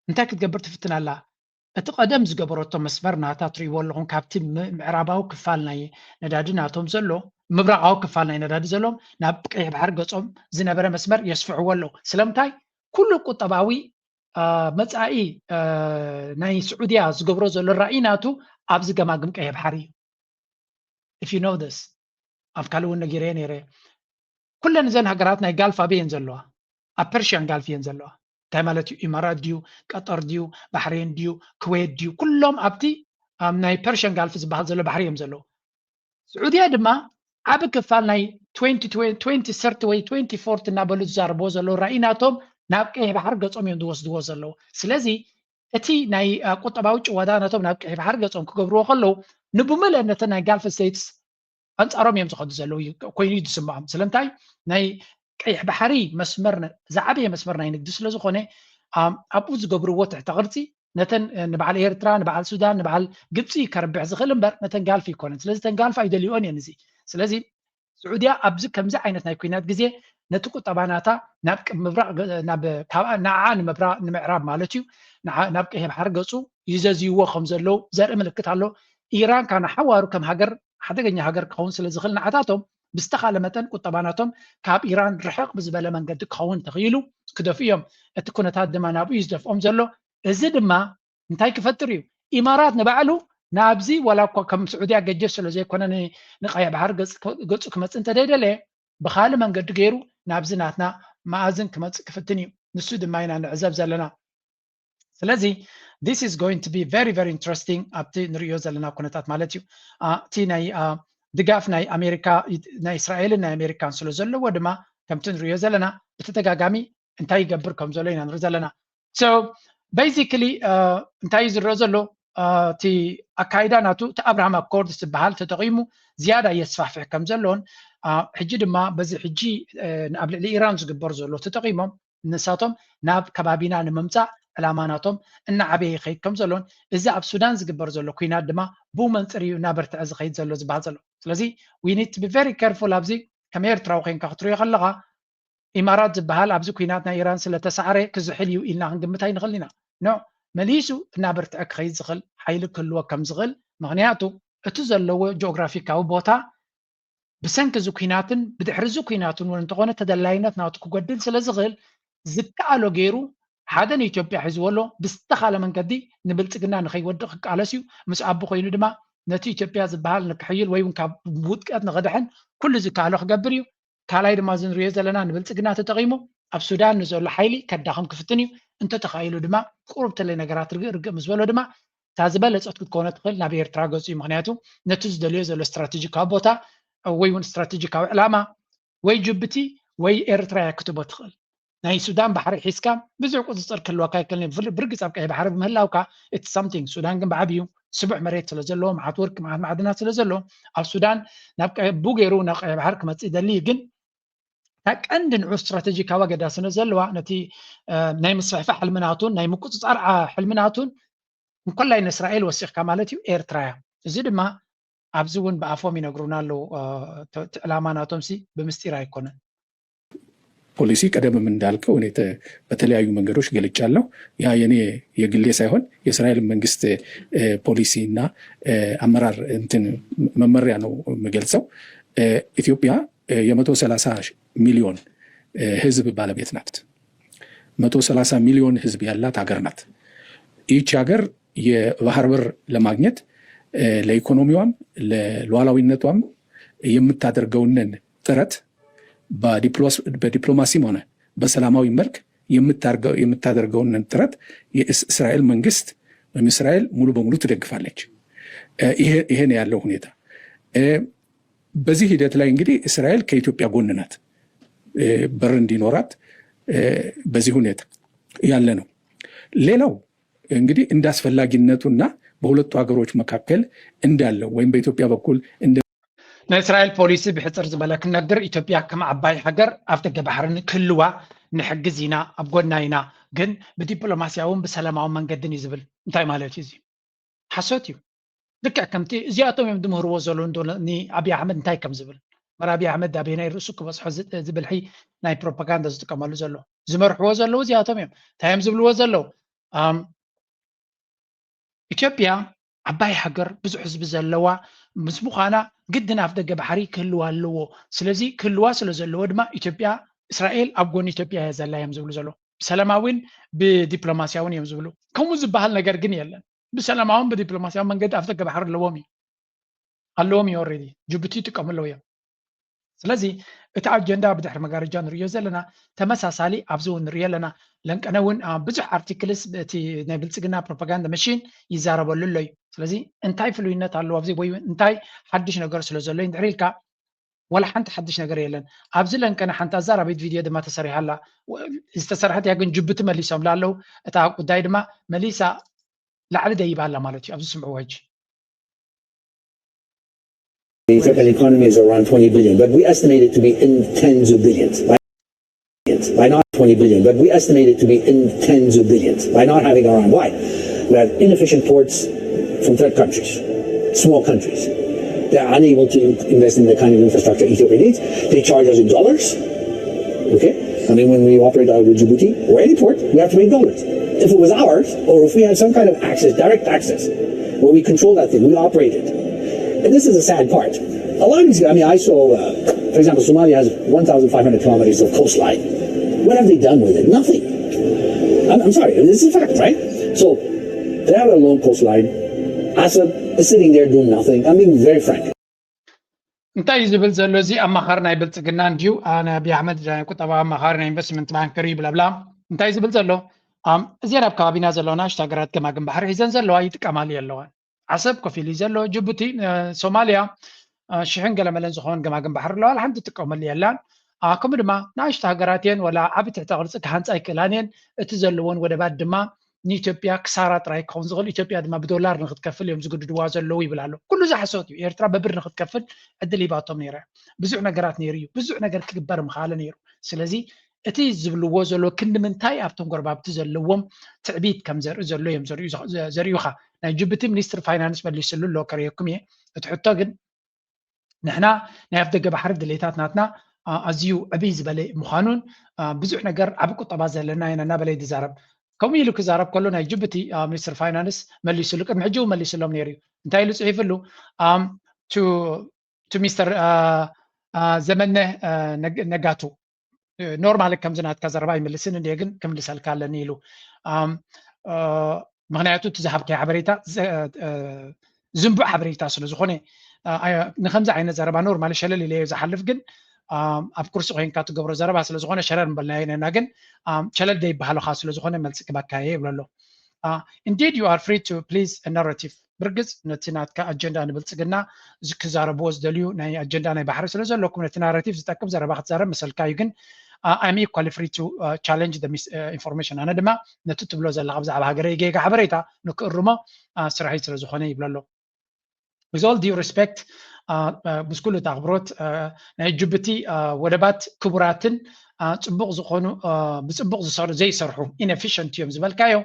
እንታይ ክትገብር ትፍትን ኣላ? እቲ ቀደም ዝገበረቶ መስመር ናታ ትርእይዎ ኣለኹም፣ ካብቲ ም- ምዕራባዊ ክፋል ናይ ነዳዲ ናቶም ዘሎ፣ ምብራቓዊ ክፋል ናይ ነዳዲ ዘሎም ናብ ቀይሕ ባሕሪ ገጾም ዝነበረ መስመር የስፍሕዎ ኣለዉ። ስለምንታይ? ኩሉ ቁጠባዊ መፃኢ ናይ ስዑድያ ዝገብሮ ዘሎ ራእይ ናቱ ኣብዚ ገማግም ቀይሕ ባሕሪ እዩ። If you know this, ኣብ ካልእ እውን ነጊረየ ነይረ። ኩለን እዘን ሃገራት ናይ ጋልፍ ኣበይ እየን ዘለዋ? ኣብ ፐርሽያን ጋልፍ እየን ዘለዋ። እንታይ ማለት እዩ? ኢማራት ድዩ፣ ቀጠር ድዩ፣ ባሕሬን ድዩ፣ ክዌት ድዩ? ኩሎም ኣብቲ ናይ ፐርሽያን ጋልፍ ዝበሃል ዘሎ ባሕሪ እዮም ዘለዉ። ስዑድያ ድማ ዓቢ ክፋል ናይ twenty thirty ወይ twenty forty እናበሉ ዝዛረብዎ ዘለዉ ራእይ ናቶም ናብ ቀይሕ ባሕሪ ገጾም እዮም ዝወስድዎ ዘለዉ። ስለዚ እቲ ናይ ቁጠባዊ ጭወዳ ነቶም ናብ ቀይሕ ባሕሪ ገጾም ክገብርዎ ከለዉ ንብምልእነት ናይ ጋልፍ ስቴትስ ኣንጻሮም እዮም ዝኸዱ ዘለዉ ኮይኑ እዩ ዝስምዖም። ስለምንታይ? ናይ ቀይሕ ባሕሪ መስመር ዝዓበየ መስመር ናይ ንግዲ ስለ ዝኾነ ኣብኡ ዝገብርዎ ትሕተ ቅርጺ ነተን ንበዓል ኤርትራ፣ ንበዓል ሱዳን፣ ንበዓል ግብፂ ከርብሕ ዝኽእል እምበር ነተን ጋልፍ ይኮነን። ስለዚ ተን ጋልፍ ኣይደልዮን እየን እዚ። ስለዚ ስዑድያ ኣብዚ ከምዚ ዓይነት ናይ ኩናት ግዜ ነቲ ቁጠባ ናታ ናብ ምብራቕ ናብ ንዓዓ ንምዕራብ ማለት እዩ ናብ ቀይሕ ባሕሪ ገፁ ይዘዝይዎ ከም ዘለዉ ዘርኢ ምልክት ኣሎ። ኢራን ካብ ንሓዋሩ ከም ሃገር ሓደገኛ ሃገር ክኸውን ስለ ዝኽእል ንዓታቶም ብዝተኻለ መጠን ቁጠባ ናቶም ካብ ኢራን ርሕቕ ብዝበለ መንገዲ ክኸውን ተኽኢሉ ክደፍኡ እዮም። እቲ ኩነታት ድማ ናብኡ እዩ ዝደፍኦም ዘሎ። እዚ ድማ እንታይ ክፈጥር እዩ? ኢማራት ንባዕሉ ናብዚ ዋላ እኳ ከም ስዑድያ ገጀፍ ስለ ዘይኮነ ንቀይሕ ባሕሪ ገፁ ክመፅእ እንተደይደለየ ብካልእ መንገዲ ገይሩ ናብዚ ናትና መኣዝን ክመፅእ ክፍትን እዩ። ንሱ ድማ ኢና ንዕዘብ ዘለና። ስለዚ this is going to be very very interesting ኣብቲ ንርእዮ ዘለና ኩነታት ማለት እዩ። እቲ ናይ ድጋፍ ናይ ኣሜሪካ ናይ እስራኤልን ናይ ኣሜሪካን ስለ ዘለዎ ድማ ከምቲ ንርእዮ ዘለና ብተደጋጋሚ እንታይ ይገብር ከም ዘሎ ኢና ንርኢ ዘለና። So basically እንታይ እዩ ዝረአ ዘሎ? እቲ ኣካይዳ ናቱ እቲ ኣብርሃም ኣኮርድ ዝበሃል ተጠቒሙ ዝያዳ የስፋሕፍሕ ከም ዘሎን ሕጂ ድማ በዚ ሕጂ ኣብ ልዕሊ ኢራን ዝግበር ዘሎ ተጠቒሞም ንሳቶም ናብ ከባቢና ንምምፃእ ዕላማ ናቶም እናዓበየ ይኸይድ ከም ዘሎን እዚ ኣብ ሱዳን ዝግበር ዘሎ ኩናት ድማ ብኡ መንፅር እዩ እናበርትዐ ዝኸይድ ዘሎ ዝበሃል ዘሎ። ስለዚ we need to be very careful ኣብዚ ከም ኤርትራዊ ኮይንካ ክትሪኦ ከለኻ ኢማራት ዝበሃል ኣብዚ ኩናት ናይ ኢራን ስለተሳዕረ ክዝሕል እዩ ኢልና ክንግምት ኣይንኽእል ኢና። ኖ መሊሱ እናበርትዐ ክኸይድ ዝኽእል ሓይሊ ክህልዎ ከም ዝኽእል ምኽንያቱ እቲ ዘለዎ ጂኦግራፊካዊ ቦታ ብሰንኪ እዚ ኩናትን ብድሕሪ እዚ ኩናትን እውን እንተኾነ ተደላይነት ናቱ ክጎድል ስለ ዝኽእል ዝከኣሎ ገይሩ ሓደ ንኢትዮጵያ ሒዝዎ ኣሎ ብዝተኻለ መንገዲ ንብልፅግና ንኸይወድቕ ክቃለስ እዩ። ምስ ኣቡ ኮይኑ ድማ ነቲ ኢትዮጵያ ዝበሃል ንክሕይል ወይ እውን ካብ ውድቀት ንኽድሕን ኩሉ ዝከኣሎ ክገብር እዩ። ካልኣይ ድማ እዚ ንሪኦ ዘለና ንብልፅግና ተጠቒሙ ኣብ ሱዳን ንዘሎ ሓይሊ ከዳኽም ክፍትን እዩ። እንተተኻኢሉ ድማ ቁሩብ ተለይ ነገራት ርግእ ርግእ ምስ በሎ ድማ እታ ዝበለፀት ክትኮነ ትኽእል ናብ ኤርትራ ገፁ እዩ። ምክንያቱ ነቲ ዝደልዮ ዘሎ ስትራቴጂካዊ ቦታ ወይ እውን ስትራቴጂካዊ ዕላማ ወይ ጅቡቲ ወይ ኤርትራ እያ ክትቦ ትኽእል። ናይ ሱዳን ባሕሪ ሒዝካ ብዙሕ ቁፅፅር ክህልወካ ኣይክእልን። ብርግፅ ኣብ ቀይሕ ባሕሪ ብምህላውካ እቲ ሳምቲንግ ሱዳን ግን ብዓብዩ ስቡሕ መሬት ስለ ዘለዎ መዓት ወርቂ መዓት ማዕድናት ስለ ዘለዎ ኣብ ሱዳን ናብ ቀቡ ገይሩ ናብ ቀይሕ ባሕሪ ክመፅእ ይደሊ እዩ። ግን እታ ቀንዲ ንዑ ስትራቴጂካዊ ኣገዳስነት ዘለዋ ነቲ ናይ ምስፍሕፋሕ ሕልምናቱን ናይ ምቁፅፃር ሕልምናቱን እንኮላይ ንእስራኤል ወሲኽካ ማለት እዩ ኤርትራ እያ። እዚ ድማ ኣብዚ እውን ብኣፎም ይነግሩና ኣለዉ። እቲ ዕላማ ናቶም ሲ ብምስጢር ኣይኮነን። ፖሊሲ ቀደምም እንዳልከው እኔ በተለያዩ መንገዶች ገልጫለሁ። ያ የኔ የግሌ ሳይሆን የእስራኤል መንግስት ፖሊሲ እና አመራር እንትን መመሪያ ነው የምገልጸው። ኢትዮጵያ የመቶ ሰላሳ ሚሊዮን ህዝብ ባለቤት ናት። መቶ ሰላሳ ሚሊዮን ህዝብ ያላት ሀገር ናት። ይህች ሀገር የባህር በር ለማግኘት ለኢኮኖሚዋም ለሉዓላዊነቷም የምታደርገውንን ጥረት በዲፕሎማሲም ሆነ በሰላማዊ መልክ የምታደርገውንን ጥረት የእስራኤል መንግስት ወይም እስራኤል ሙሉ በሙሉ ትደግፋለች። ይሄ ነው ያለው ሁኔታ። በዚህ ሂደት ላይ እንግዲህ እስራኤል ከኢትዮጵያ ጎን ናት። በር እንዲኖራት በዚህ ሁኔታ ያለ ነው። ሌላው እንግዲህ እንደ አስፈላጊነቱና በሁለቱ ሀገሮች መካከል እንዳለው ወይም በኢትዮጵያ በኩል እንደ ናይ እስራኤል ፖሊሲ ብሕፅር ዝበለ ክነግር ኢትዮጵያ ከም ዓባይ ሃገር ኣፍ ደገ ባሕርን ክህልዋ ንሕግዝ ኢና ኣብ ጎድና ኢና ግን ብዲፕሎማስያውን ብሰላማዊ መንገድን እዩ ዝብል እንታይ ማለት እዩ እዚ ሓሶት እዩ ልክዕ ከምቲ እዚኣቶም እዮም ዝምህርዎ ዘለዉ እንዶ ንኣብይ ኣሕመድ እንታይ ከም ዝብል መራቢ ኣሕመድ ኣበየናይ ርእሱ ክበፅሖ ዝብል ናይ ፕሮፓጋንዳ ዝጥቀመሉ ዘሎ ዝመርሕዎ ዘለዉ እዚኣቶም እዮም። እንታይ እዮም ዝብልዎ ዘለዉ? ኢትዮጵያ ዓባይ ሃገር ብዙሕ ህዝቢ ዘለዋ ምስ ምዃና ግድን ኣፍ ደገ ባሕሪ ክህልዋ ኣለዎ። ስለዚ ክህልዋ ስለ ዘለዎ ድማ ኢትዮጵያ እስራኤል ኣብ ጎኒ ኢትዮጵያ እያ ዘላ እዮም ዝብሉ ዘለዉ። ብሰላማዊን ብዲፕሎማስያውን እዮም ዝብሉ። ከምኡ ዝበሃል ነገር ግን የለን። ብሰላማውን ብዲፕሎማስያዊ መንገዲ ኣፍ ደገ ባሕሪ ኣለዎም እዩ ኣለዎም እዩ። ኦልሬዲ ጅቡቲ ይጥቀሙ ኣለዉ እዮም። ስለዚ እቲ ኣጀንዳ ብድሕሪ መጋረጃ ንሪኦ ዘለና ተመሳሳሊ ኣብዚ እውን ንሪኦ ኣለና። ለንቀነ እውን ብዙሕ ኣርቲክልስ እቲ ናይ ብልፅግና ፕሮፓጋንዳ መሽን ይዛረበሉ ኣሎ እዩ። ስለዚ እንታይ ፍሉይነት ኣለዎ ኣብዚ ወይ እንታይ ሓድሽ ነገር ስለ ዘሎ ድሕሪ ኢልካ ዋላ ሓንቲ ሓድሽ ነገር የለን። ኣብዚ ለንቀነ ሓንቲ ኣዛራቢት ቪድዮ ድማ ተሰሪሓ ኣላ። ዝተሰርሐት እያ ግን ጅቡቲ መሊሶምላ ኣለዉ። እታ ጉዳይ ድማ መሊሳ ላዕሊ ደይባ ኣላ ማለት እዩ። ኣብዚ ስምዕዎ ሕጂ። The Ethiopian economy is around twenty billion, but we estimate it to be in tens of billions. By, by not twenty billion, but we estimate it to be in tens of billions by not having our own. Why? We have inefficient ports from third countries, small countries. They're unable to invest in the kind of infrastructure Ethiopia needs. They charge us in dollars. Okay? I mean, when we operate out of Djibouti or any port, we have to pay dollars. If it was ours, or if we had some kind of access, direct access, where we control that thing, we operate it. And this is the sad part. A lot of these, I mean, I saw, uh, for example, Somalia has one thousand five hundred kilometers of coastline. What have they done with it? Nothing. I'm, I'm sorry, this is a fact, right? So they have a long coastline. Assad is sitting there doing nothing. I'm being very frank. እንታይ እዩ ዝብል ዘሎ እዚ ኣማኻሪ ናይ ብልፅግና እንድዩ? ኣነ ኣቢ ኣሕመድ ናይ ቁጠባ ኣማኻሪ ናይ ኢንቨስትመንት ባንከር እዩ ብላብላ። እንታይ እዩ ዝብል ዘሎ? እዚአን ኣብ ከባቢና ዘለዋ ንኣሽቱ ሃገራት ገማግም ባሕሪ ሒዘን ዘለዋ ይጥቀማሉ ኣለዋን። ዓሰብ ኮፍ ኢሉ ዘሎ ጅቡቲ፣ ሶማልያ ሽሕን ገለመለን ዝኾን ገማግም ባሕሪ ኣለዋ፣ ሓንቲ ትጥቀመሉ የላን። ከምኡ ድማ ንኣሽቱ ሃገራት እየን፣ ወላ ዓቢ ትሕተ ቅርጺ ክሃንጻ ኣይክእላን እየን። እቲ ዘለዎን ወደባት ድማ ንኢትዮጵያ ክሳራ ጥራይ ክኸውን ዝኽእል፣ ኢትዮጵያ ድማ ብዶላር ንክትከፍል እዮም ዝግድድዋ ዘለዉ ይብል ኣሎ። ኩሉ እዚ ሓሶት እዩ። ኤርትራ በብር ንክትከፍል ዕድል ሂባቶም ነይራ። ብዙሕ ነገራት ነይሩ እዩ። ብዙሕ ነገር ክግበር ምኽኣለ ነይሩ። ስለዚ እቲ ዝብልዎ ዘሎ ክንዲ ምንታይ ኣብቶም ጎረባብቲ ዘለዎም ትዕቢት ከም ዘርኢ ዘሎ እዮም ዘርእዩ- ዘ- ዘርእዩኻ። ናይ ጅቡቲ ሚኒስትር ፋይናንስ መሊስሉ ኣሎ፣ ከርእየኩም እየ። እቲ ሕቶ ግን ንሕና ናይ ኣፍ ደገ ባሕሪ ድሌታት ናትና ኣ- ኣዝዩ ዕብይ ዝበለ ምዃኑን ኣ፣ ብዙሕ ነገር ዓቢ ቁጠባ ዘለና ኢና እናበለ እዩ ዝዛረብ። ከምኡ ኢሉ ክዛረብ ከሎ ናይ ጅቡቲ ኣ፣ ሚኒስትር ፋይናንስ መሊስሉ፣ ቅድሚ ሕጂ እውን መሊስሎም ነይሩ እዩ። እንታይ ኢሉ ጽሒፍሉ? ኣም፣ to to ሚስተር ዘመነ ነጋቱ ኖርማል ከምዚ ናትካ ዘረባ ይምልስን እንደ ግን ክምልሰልካ ኣለኒ ኢሉ። ምክንያቱ እቲ ዝሃብካዮ ሓበሬታ ዝንቡዕ ሓበሬታ ስለ ዝኾነ ንከምዚ ዓይነት ዘረባ ኖርማል ሸለል ኢለዮ ዝሓልፍ፣ ግን ኣብ ኩርሲ ኮይንካ ትገብሮ ዘረባ ስለ ዝኾነ ሸለል ምበልናዮ ነና፣ ግን ሸለል ደይበሃልኻ ስለ ዝኾነ መልሲ ክበካየ ይብሎ ኣሎ። Indeed you are free to please a narrative. ብርግጽ ነቲ ናትካ ኣጀንዳ ንብልጽግና ክዛረብዎ ዝደልዩ ናይ ኣጀንዳ ናይ ባሕሪ ስለ ዘለኩም ነቲ ናራቲቭ ዝጠቅም ዘረባ ክትዛረብ መሰልካ እዩ፣ ግን I'm equally free to challenge the information። ኣነ ድማ ነቲ ትብሎ ዘለካ ብዛዕባ ሃገረይ ጌጋ ሓበሬታ ንክእርሞ ስራሐይ ስለ ዝኾነ ይብሎ ኣሎ። With all due respect፣ ምስ ኩሉ እቲ ኣኽብሮት፣ ናይ ጅቡቲ ወደባት ክቡራትን ጽቡቕ ዝኾኑ ብጽቡቕ ዝሰርሑ ዘይሰርሑ ኢንኤፊሽንት እዮም ዝበልካዮ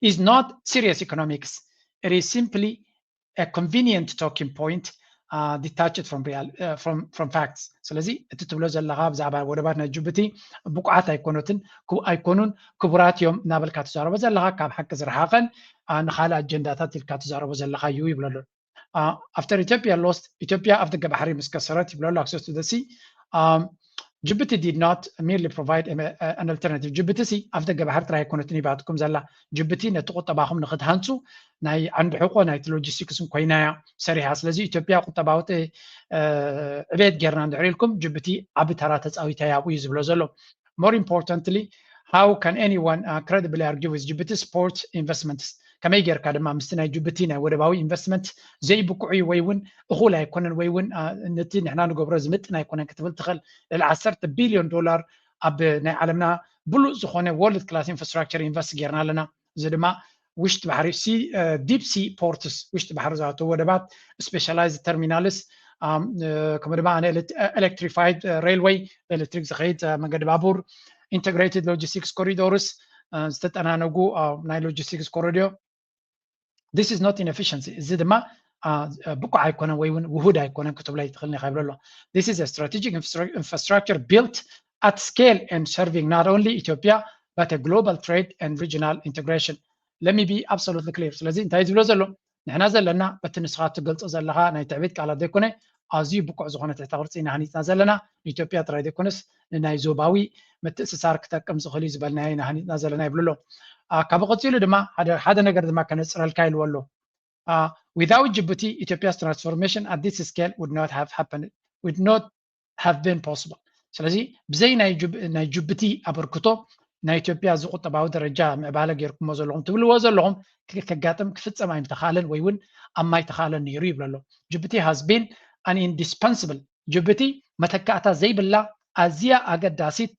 is not serious economics. It is simply a convenient talking point detached from real from from facts. ስለዚ እቲ ትብሎ ዘለካ ብዛዕባ ወደባት ናይ ጅቡቲ ብቁዓት ኣይኮነትን ኣይኮኑን ክቡራት እዮም እናበልካ ትዛረቦ ዘለካ ካብ ሓቂ ዝረሓቐን ንካልእ ኣጀንዳታት ኢልካ ትዛረቦ ዘለካ እዩ ይብሎ ኣሎ። After Ethiopia lost, ኢትዮጵያ ኣፍ ደገ ባሕሪ ምስ ከሰረት ይብሎ ኣሎ፣ access to the sea. Djibouti did not merely provide an alternative. ጅቡቲ ሲ ኣፍ ደገ ባሕሪ ጥራይ ኣይኮነትን ሂባትኩም ዘላ። ጅቡቲ ነቲ ቁጠባኹም ንክትሃንፁ ናይ ዓንዲ ሕቆ ናይቲ ሎጂስቲክስን ኮይና እያ ሰሪሓ። ስለዚ ኢትዮጵያ ቁጠባዊ ዕቤት ጌርና እንድሕር ኢልኩም ጅቡቲ ዓቢ ተራ ተፃዊታ እያ ኣብኡ እዩ ዝብሎ ዘሎ። More importantly, how can anyone credibly argue with Djibouti's port investments? ከመይ ጌርካ ድማ ምስቲ ናይ ጅቡቲ ናይ ወደባዊ ኢንቨስትመንት ዘይብቁዕ እዩ ወይ እውን እኹል ኣይኮነን ወይ እውን ነቲ ንሕና ንገብሮ ዝምጥን ኣይኮነን ክትብል ትኽእል። ልዕሊ ዓሰርተ ቢልዮን ዶላር ኣብ ናይ ዓለምና ብሉፅ ዝኾነ ወርልድ ክላስ ኢንፍራስትራክቸር ኢንቨስት ጌርና ኣለና። እዚ ድማ ውሽጢ ባሕሪ ሲ ዲፕ ሲ ፖርትስ ውሽጢ ባሕሪ ዝኣተው ወደባት ስፔሻላይዝድ ተርሚናልስ ከምኡ ድማ ነ ኤሌክትሪፋይድ ሬልወይ ብኤሌክትሪክ ዝኸይድ መንገዲ ባቡር ኢንተግሬትድ ሎጂስቲክስ ኮሪዶርስ ዝተጠናነጉ ናይ ሎጂስቲክስ ኮሪዶር this is not inefficiency። እዚ ድማ ብቁዕ ኣይኮነን ወይ እውን ውሁድ ኣይኮነን ክትብሎ ኣይትኽእልን ኢኻ ይብሎ ኣሎ። This is a strategic infrastructure built at scale and serving not only Ethiopia but a global trade and regional integration. Let me be absolutely clear. ስለዚ እንታይ ዝብሎ ዘሎ ንሕና ዘለና በቲ ንስኻ ትገልጾ ዘለኻ ናይ ትዕቢት ቃላት ዘይኮነ ኣዝዩ ብቁዕ ዝኾነ ትሕተ ቅርጺ ኢና ሃኒጽና ዘለና። ንኢትዮጵያ ጥራይ ዘይኮነስ ንናይ ዞባዊ ምትእስሳር ክጠቅም ዝኽእል እዩ ዝበልናዮ ኢና ሃኒጽና ዘለና ይብሉ ኣሎ። ካብ ቀጺሉ ድማ ሓደ ነገር ድማ ከነጽረልካ ኢልዎ ኣሎ። Without Djibouti, Ethiopia's transformation at this scale would not have happened, would not have been possible. ስለዚ ብዘይ ናይ ጅቡቲ ኣበርክቶ ናይ ኢትዮጵያ እዚ ቁጠባዊ ደረጃ ምዕባለ ጌርኩሞ ዘለኹም ትብልዎ ዘለኹም ከጋጥም ክፍጸም ኣይምተኻእለን ወይ እውን ኣብ ማይ ተኻእለን ነይሩ ይብሎ ኣሎ። Djibouti has been an indispensable ጅቡቲ መተካእታ ዘይብላ ኣዝያ ኣገዳሲት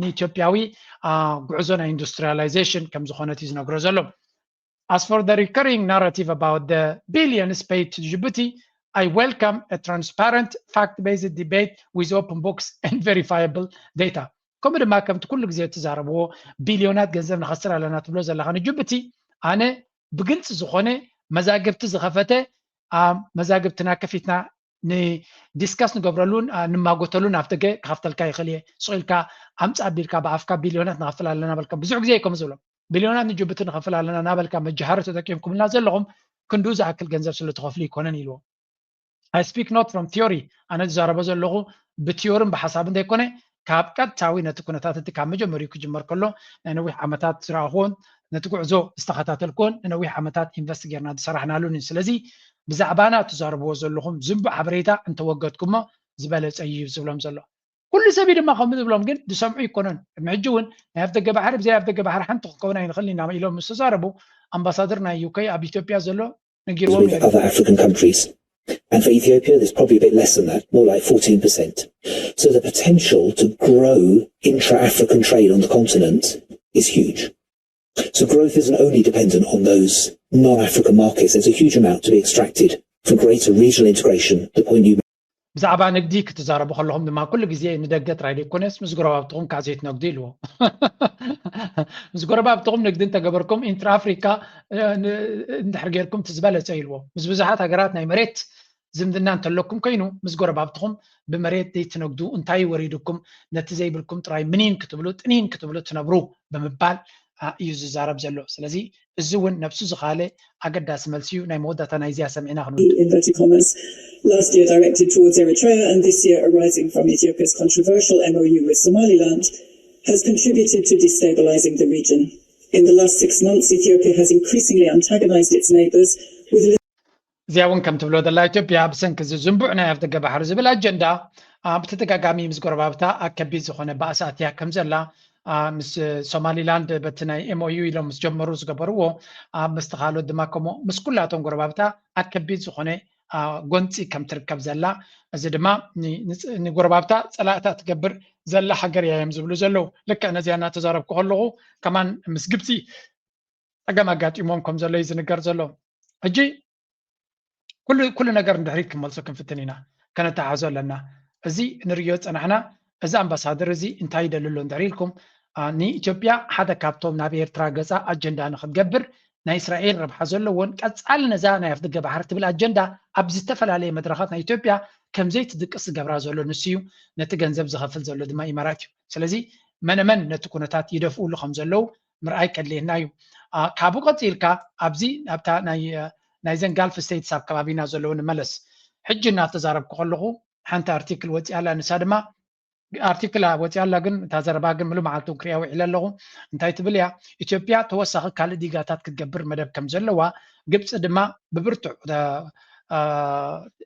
ንኢትዮጵያዊ ጉዕዞ ናይ ኢንዱስትሪያላይዜሽን ከም ዝኾነት እዩ ዝነግሮ ዘሎ። As for the recurring narrative about the billions paid to Djibouti, I welcome a transparent, fact-based debate with open books and verifiable data. ከምኡ ድማ ከምቲ ኩሉ ግዜ እትዛረብዎ ቢልዮናት ገንዘብ ንኸስር ኣለና ትብሎ ዘለኻ ንጅቡቲ ኣነ ብግልፂ ዝኾነ መዛግብቲ ዝኸፈተ መዛግብትና ከፊትና ንዲስካስ ንገብረሉን ንማጎተሉን ኣፍ ደገ ክኸፍተልካ ይኽእል እየ። ስቕ ኢልካ ኣምፃ ኣቢልካ ብኣፍካ ቢልዮናት ንኸፍል ኣለና በልካ ብዙሕ ግዜ እዩ ከም ዝብሎ ቢልዮናት ንጅቡቲ ንኸፍል ኣለና እናበልካ መጃሃሪ ተጠቂምኩምልና ዘለኹም ክንዱ ዝኣክል ገንዘብ ስለ ትኸፍሉ ይኮነን ኢልዎ። I speak not from theory ኣነ ዝዛረቦ ዘለኹ ብቲዮርን ብሓሳብ እንተይኮነ ካብ ቀጥታዊ ነቲ ኩነታት እቲ ካብ መጀመሪኡ ክጅመር ከሎ ናይ ነዊሕ ዓመታት ዝረኣኹዎን ነቲ ጉዕዞ ዝተኸታተልኩዎን ንነዊሕ ዓመታት ኢንቨስት ጌርና ዝሰራሕናሉን እዩ። ስለዚ ብዛዕባና እትዛረብዎ ዘለኹም ዝንቡዕ ሓበሬታ እንተወገድኩሞ ዝበለፀ እዩ ዝብሎም ዘሎ። ኩሉ ሰብ እዩ ድማ ከምኡ ዝብሎም ግን ዝሰምዑ ይኮነን። ቅድሚ ሕጂ እውን ናይ ኣፍደገ ባሕሪ ብዘይ ኣፍደገ ባሕሪ ሓንቲ ክንከውን ኣይንኽእልን ኢና ኢሎም ምስ ተዛረቡ ኣምባሳደር ናይ ዩኬ ኣብ ኢትዮጵያ ዘሎ ነጊርዎም ነይሩ። Other African countries. And for Ethiopia, there's probably a bit less than that, more like fourteen percent. So the potential to grow intra-African trade on the continent is huge. So growth isn't only dependent on those non-African markets. There's a huge amount to be extracted for greater regional integration, the point you ብዛዕባ ንግዲ ክትዛረቡ ከለኹም ድማ ኩሉ ግዜ ንደገ ጥራይ ዘይኮነስ ምስ ጎረባብትኹም ከዓ ዘይትነግዱ ኢልዎ። ምስ ጎረባብትኹም ንግዲ እንተገበርኩም ኢንትራ ኣፍሪካ እንድሕር ጌርኩም እቲ ዝበለፀ ኢልዎ። ምስ ብዙሓት ሃገራት ናይ መሬት ዝምድና እንተለኩም ኮይኑ ምስ ጎረባብትኹም ብመሬት ዘይትነግዱ እንታይ ወሪድኩም ነቲ ዘይብልኩም ጥራይ ምኒን ክትብሉ ጥኒን ክትብሉ ትነብሩ ብምባል እዩ ዝዛረብ ዘሎ። ስለዚ እዚ እውን ነብሱ ዝኻለ ኣገዳሲ መልሲ እዩ። ናይ መወዳእታ ናይዚኣ ሰሚዕና ክንውድእ። Last year directed towards Eritrea and this year arising from Ethiopia's controversial M O U with Somaliland has contributed to destabilizing the region. In the last six months, Ethiopia has increasingly antagonized its neighbors with እዚኣ እውን ከም ትብሎ ዘላ ኢትዮጵያ ብሰንኪ እዚ ዝንቡዕ ናይ ኣፍደገ ባሕሪ ዝብል ኣጀንዳ ብተደጋጋሚ ምስ ጎረባብታ ኣብ ከቢድ ዝኾነ ባእሲ ኣትያ ከም ዘላ ምስ ሶማሊላንድ በቲ ናይ M O U ኢሎም ምስ ጀመሩ ዝገበርዎ ምስቲ ካልኦት ድማ ከምኡ ምስ ኩላቶም ጎረባብታ ኣብ ከቢድ ዝኾነ ጎንፂ ከም ትርከብ ዘላ እዚ ድማ ንጎረባብታ ፀላእታ ትገብር ዘላ ሃገር እያ እዮም ዝብሉ ዘለዉ። ልክዕ ነዚኣ እናተዛረብኩ ከለኹ ከማን ምስ ግብፂ ፀገም ኣጋጢሞም ከም ዘሎ እዩ ዝንገር ዘሎ። ሕጂ ኩሉ ነገር ንድሕሪት ክንመልሶ ክንፍትን ኢና፣ ከነተሓሕዞ ኣለና። እዚ ንርእዮ ዝፀናሕና እዚ ኣምባሳደር እዚ እንታይ ይደሊ ኣሎ እንድሕር ኢልኩም ንኢትዮጵያ ሓደ ካብቶም ናብ ኤርትራ ገፃ ኣጀንዳ ንክትገብር ናይ እስራኤል ረብሓ ዘለዎን ቀፃሊ ነዛ ናይ ኣፍደገ ባሕሪ ትብል ኣጀንዳ ኣብ ዝተፈላለየ መድረኻት ናይ ኢትዮጵያ ከምዘይትድቅስ ዝገብራ ዘሎ ንሱ እዩ። ነቲ ገንዘብ ዝኸፍል ዘሎ ድማ ኢማራት እዩ። ስለዚ መነመን ነቲ ኩነታት ይደፍኡሉ ከም ዘለዉ ምርኣይ ከድልየና እዩ። ካብኡ ቀፂልካ ኣብዚ ኣብታ ናይዘን ጋልፍ ስቴትስ ኣብ ከባቢና ዘለዉ ንመለስ። ሕጂ እናተዛረብኩ ከለኹ ሓንቲ ኣርቲክል ወፂኣ ኣላ። ንሳ ድማ ኣርቲክል ወፂኣ ኣላ፣ ግን እታ ዘረባ ግን ምሉእ መዓልቲ ክሪኣ ውዒለ ኣለኹ። እንታይ ትብል እያ? ኢትዮጵያ ተወሳኺ ካልእ ዲጋታት ክትገብር መደብ ከም ዘለዋ፣ ግብፂ ድማ ብብርቱዕ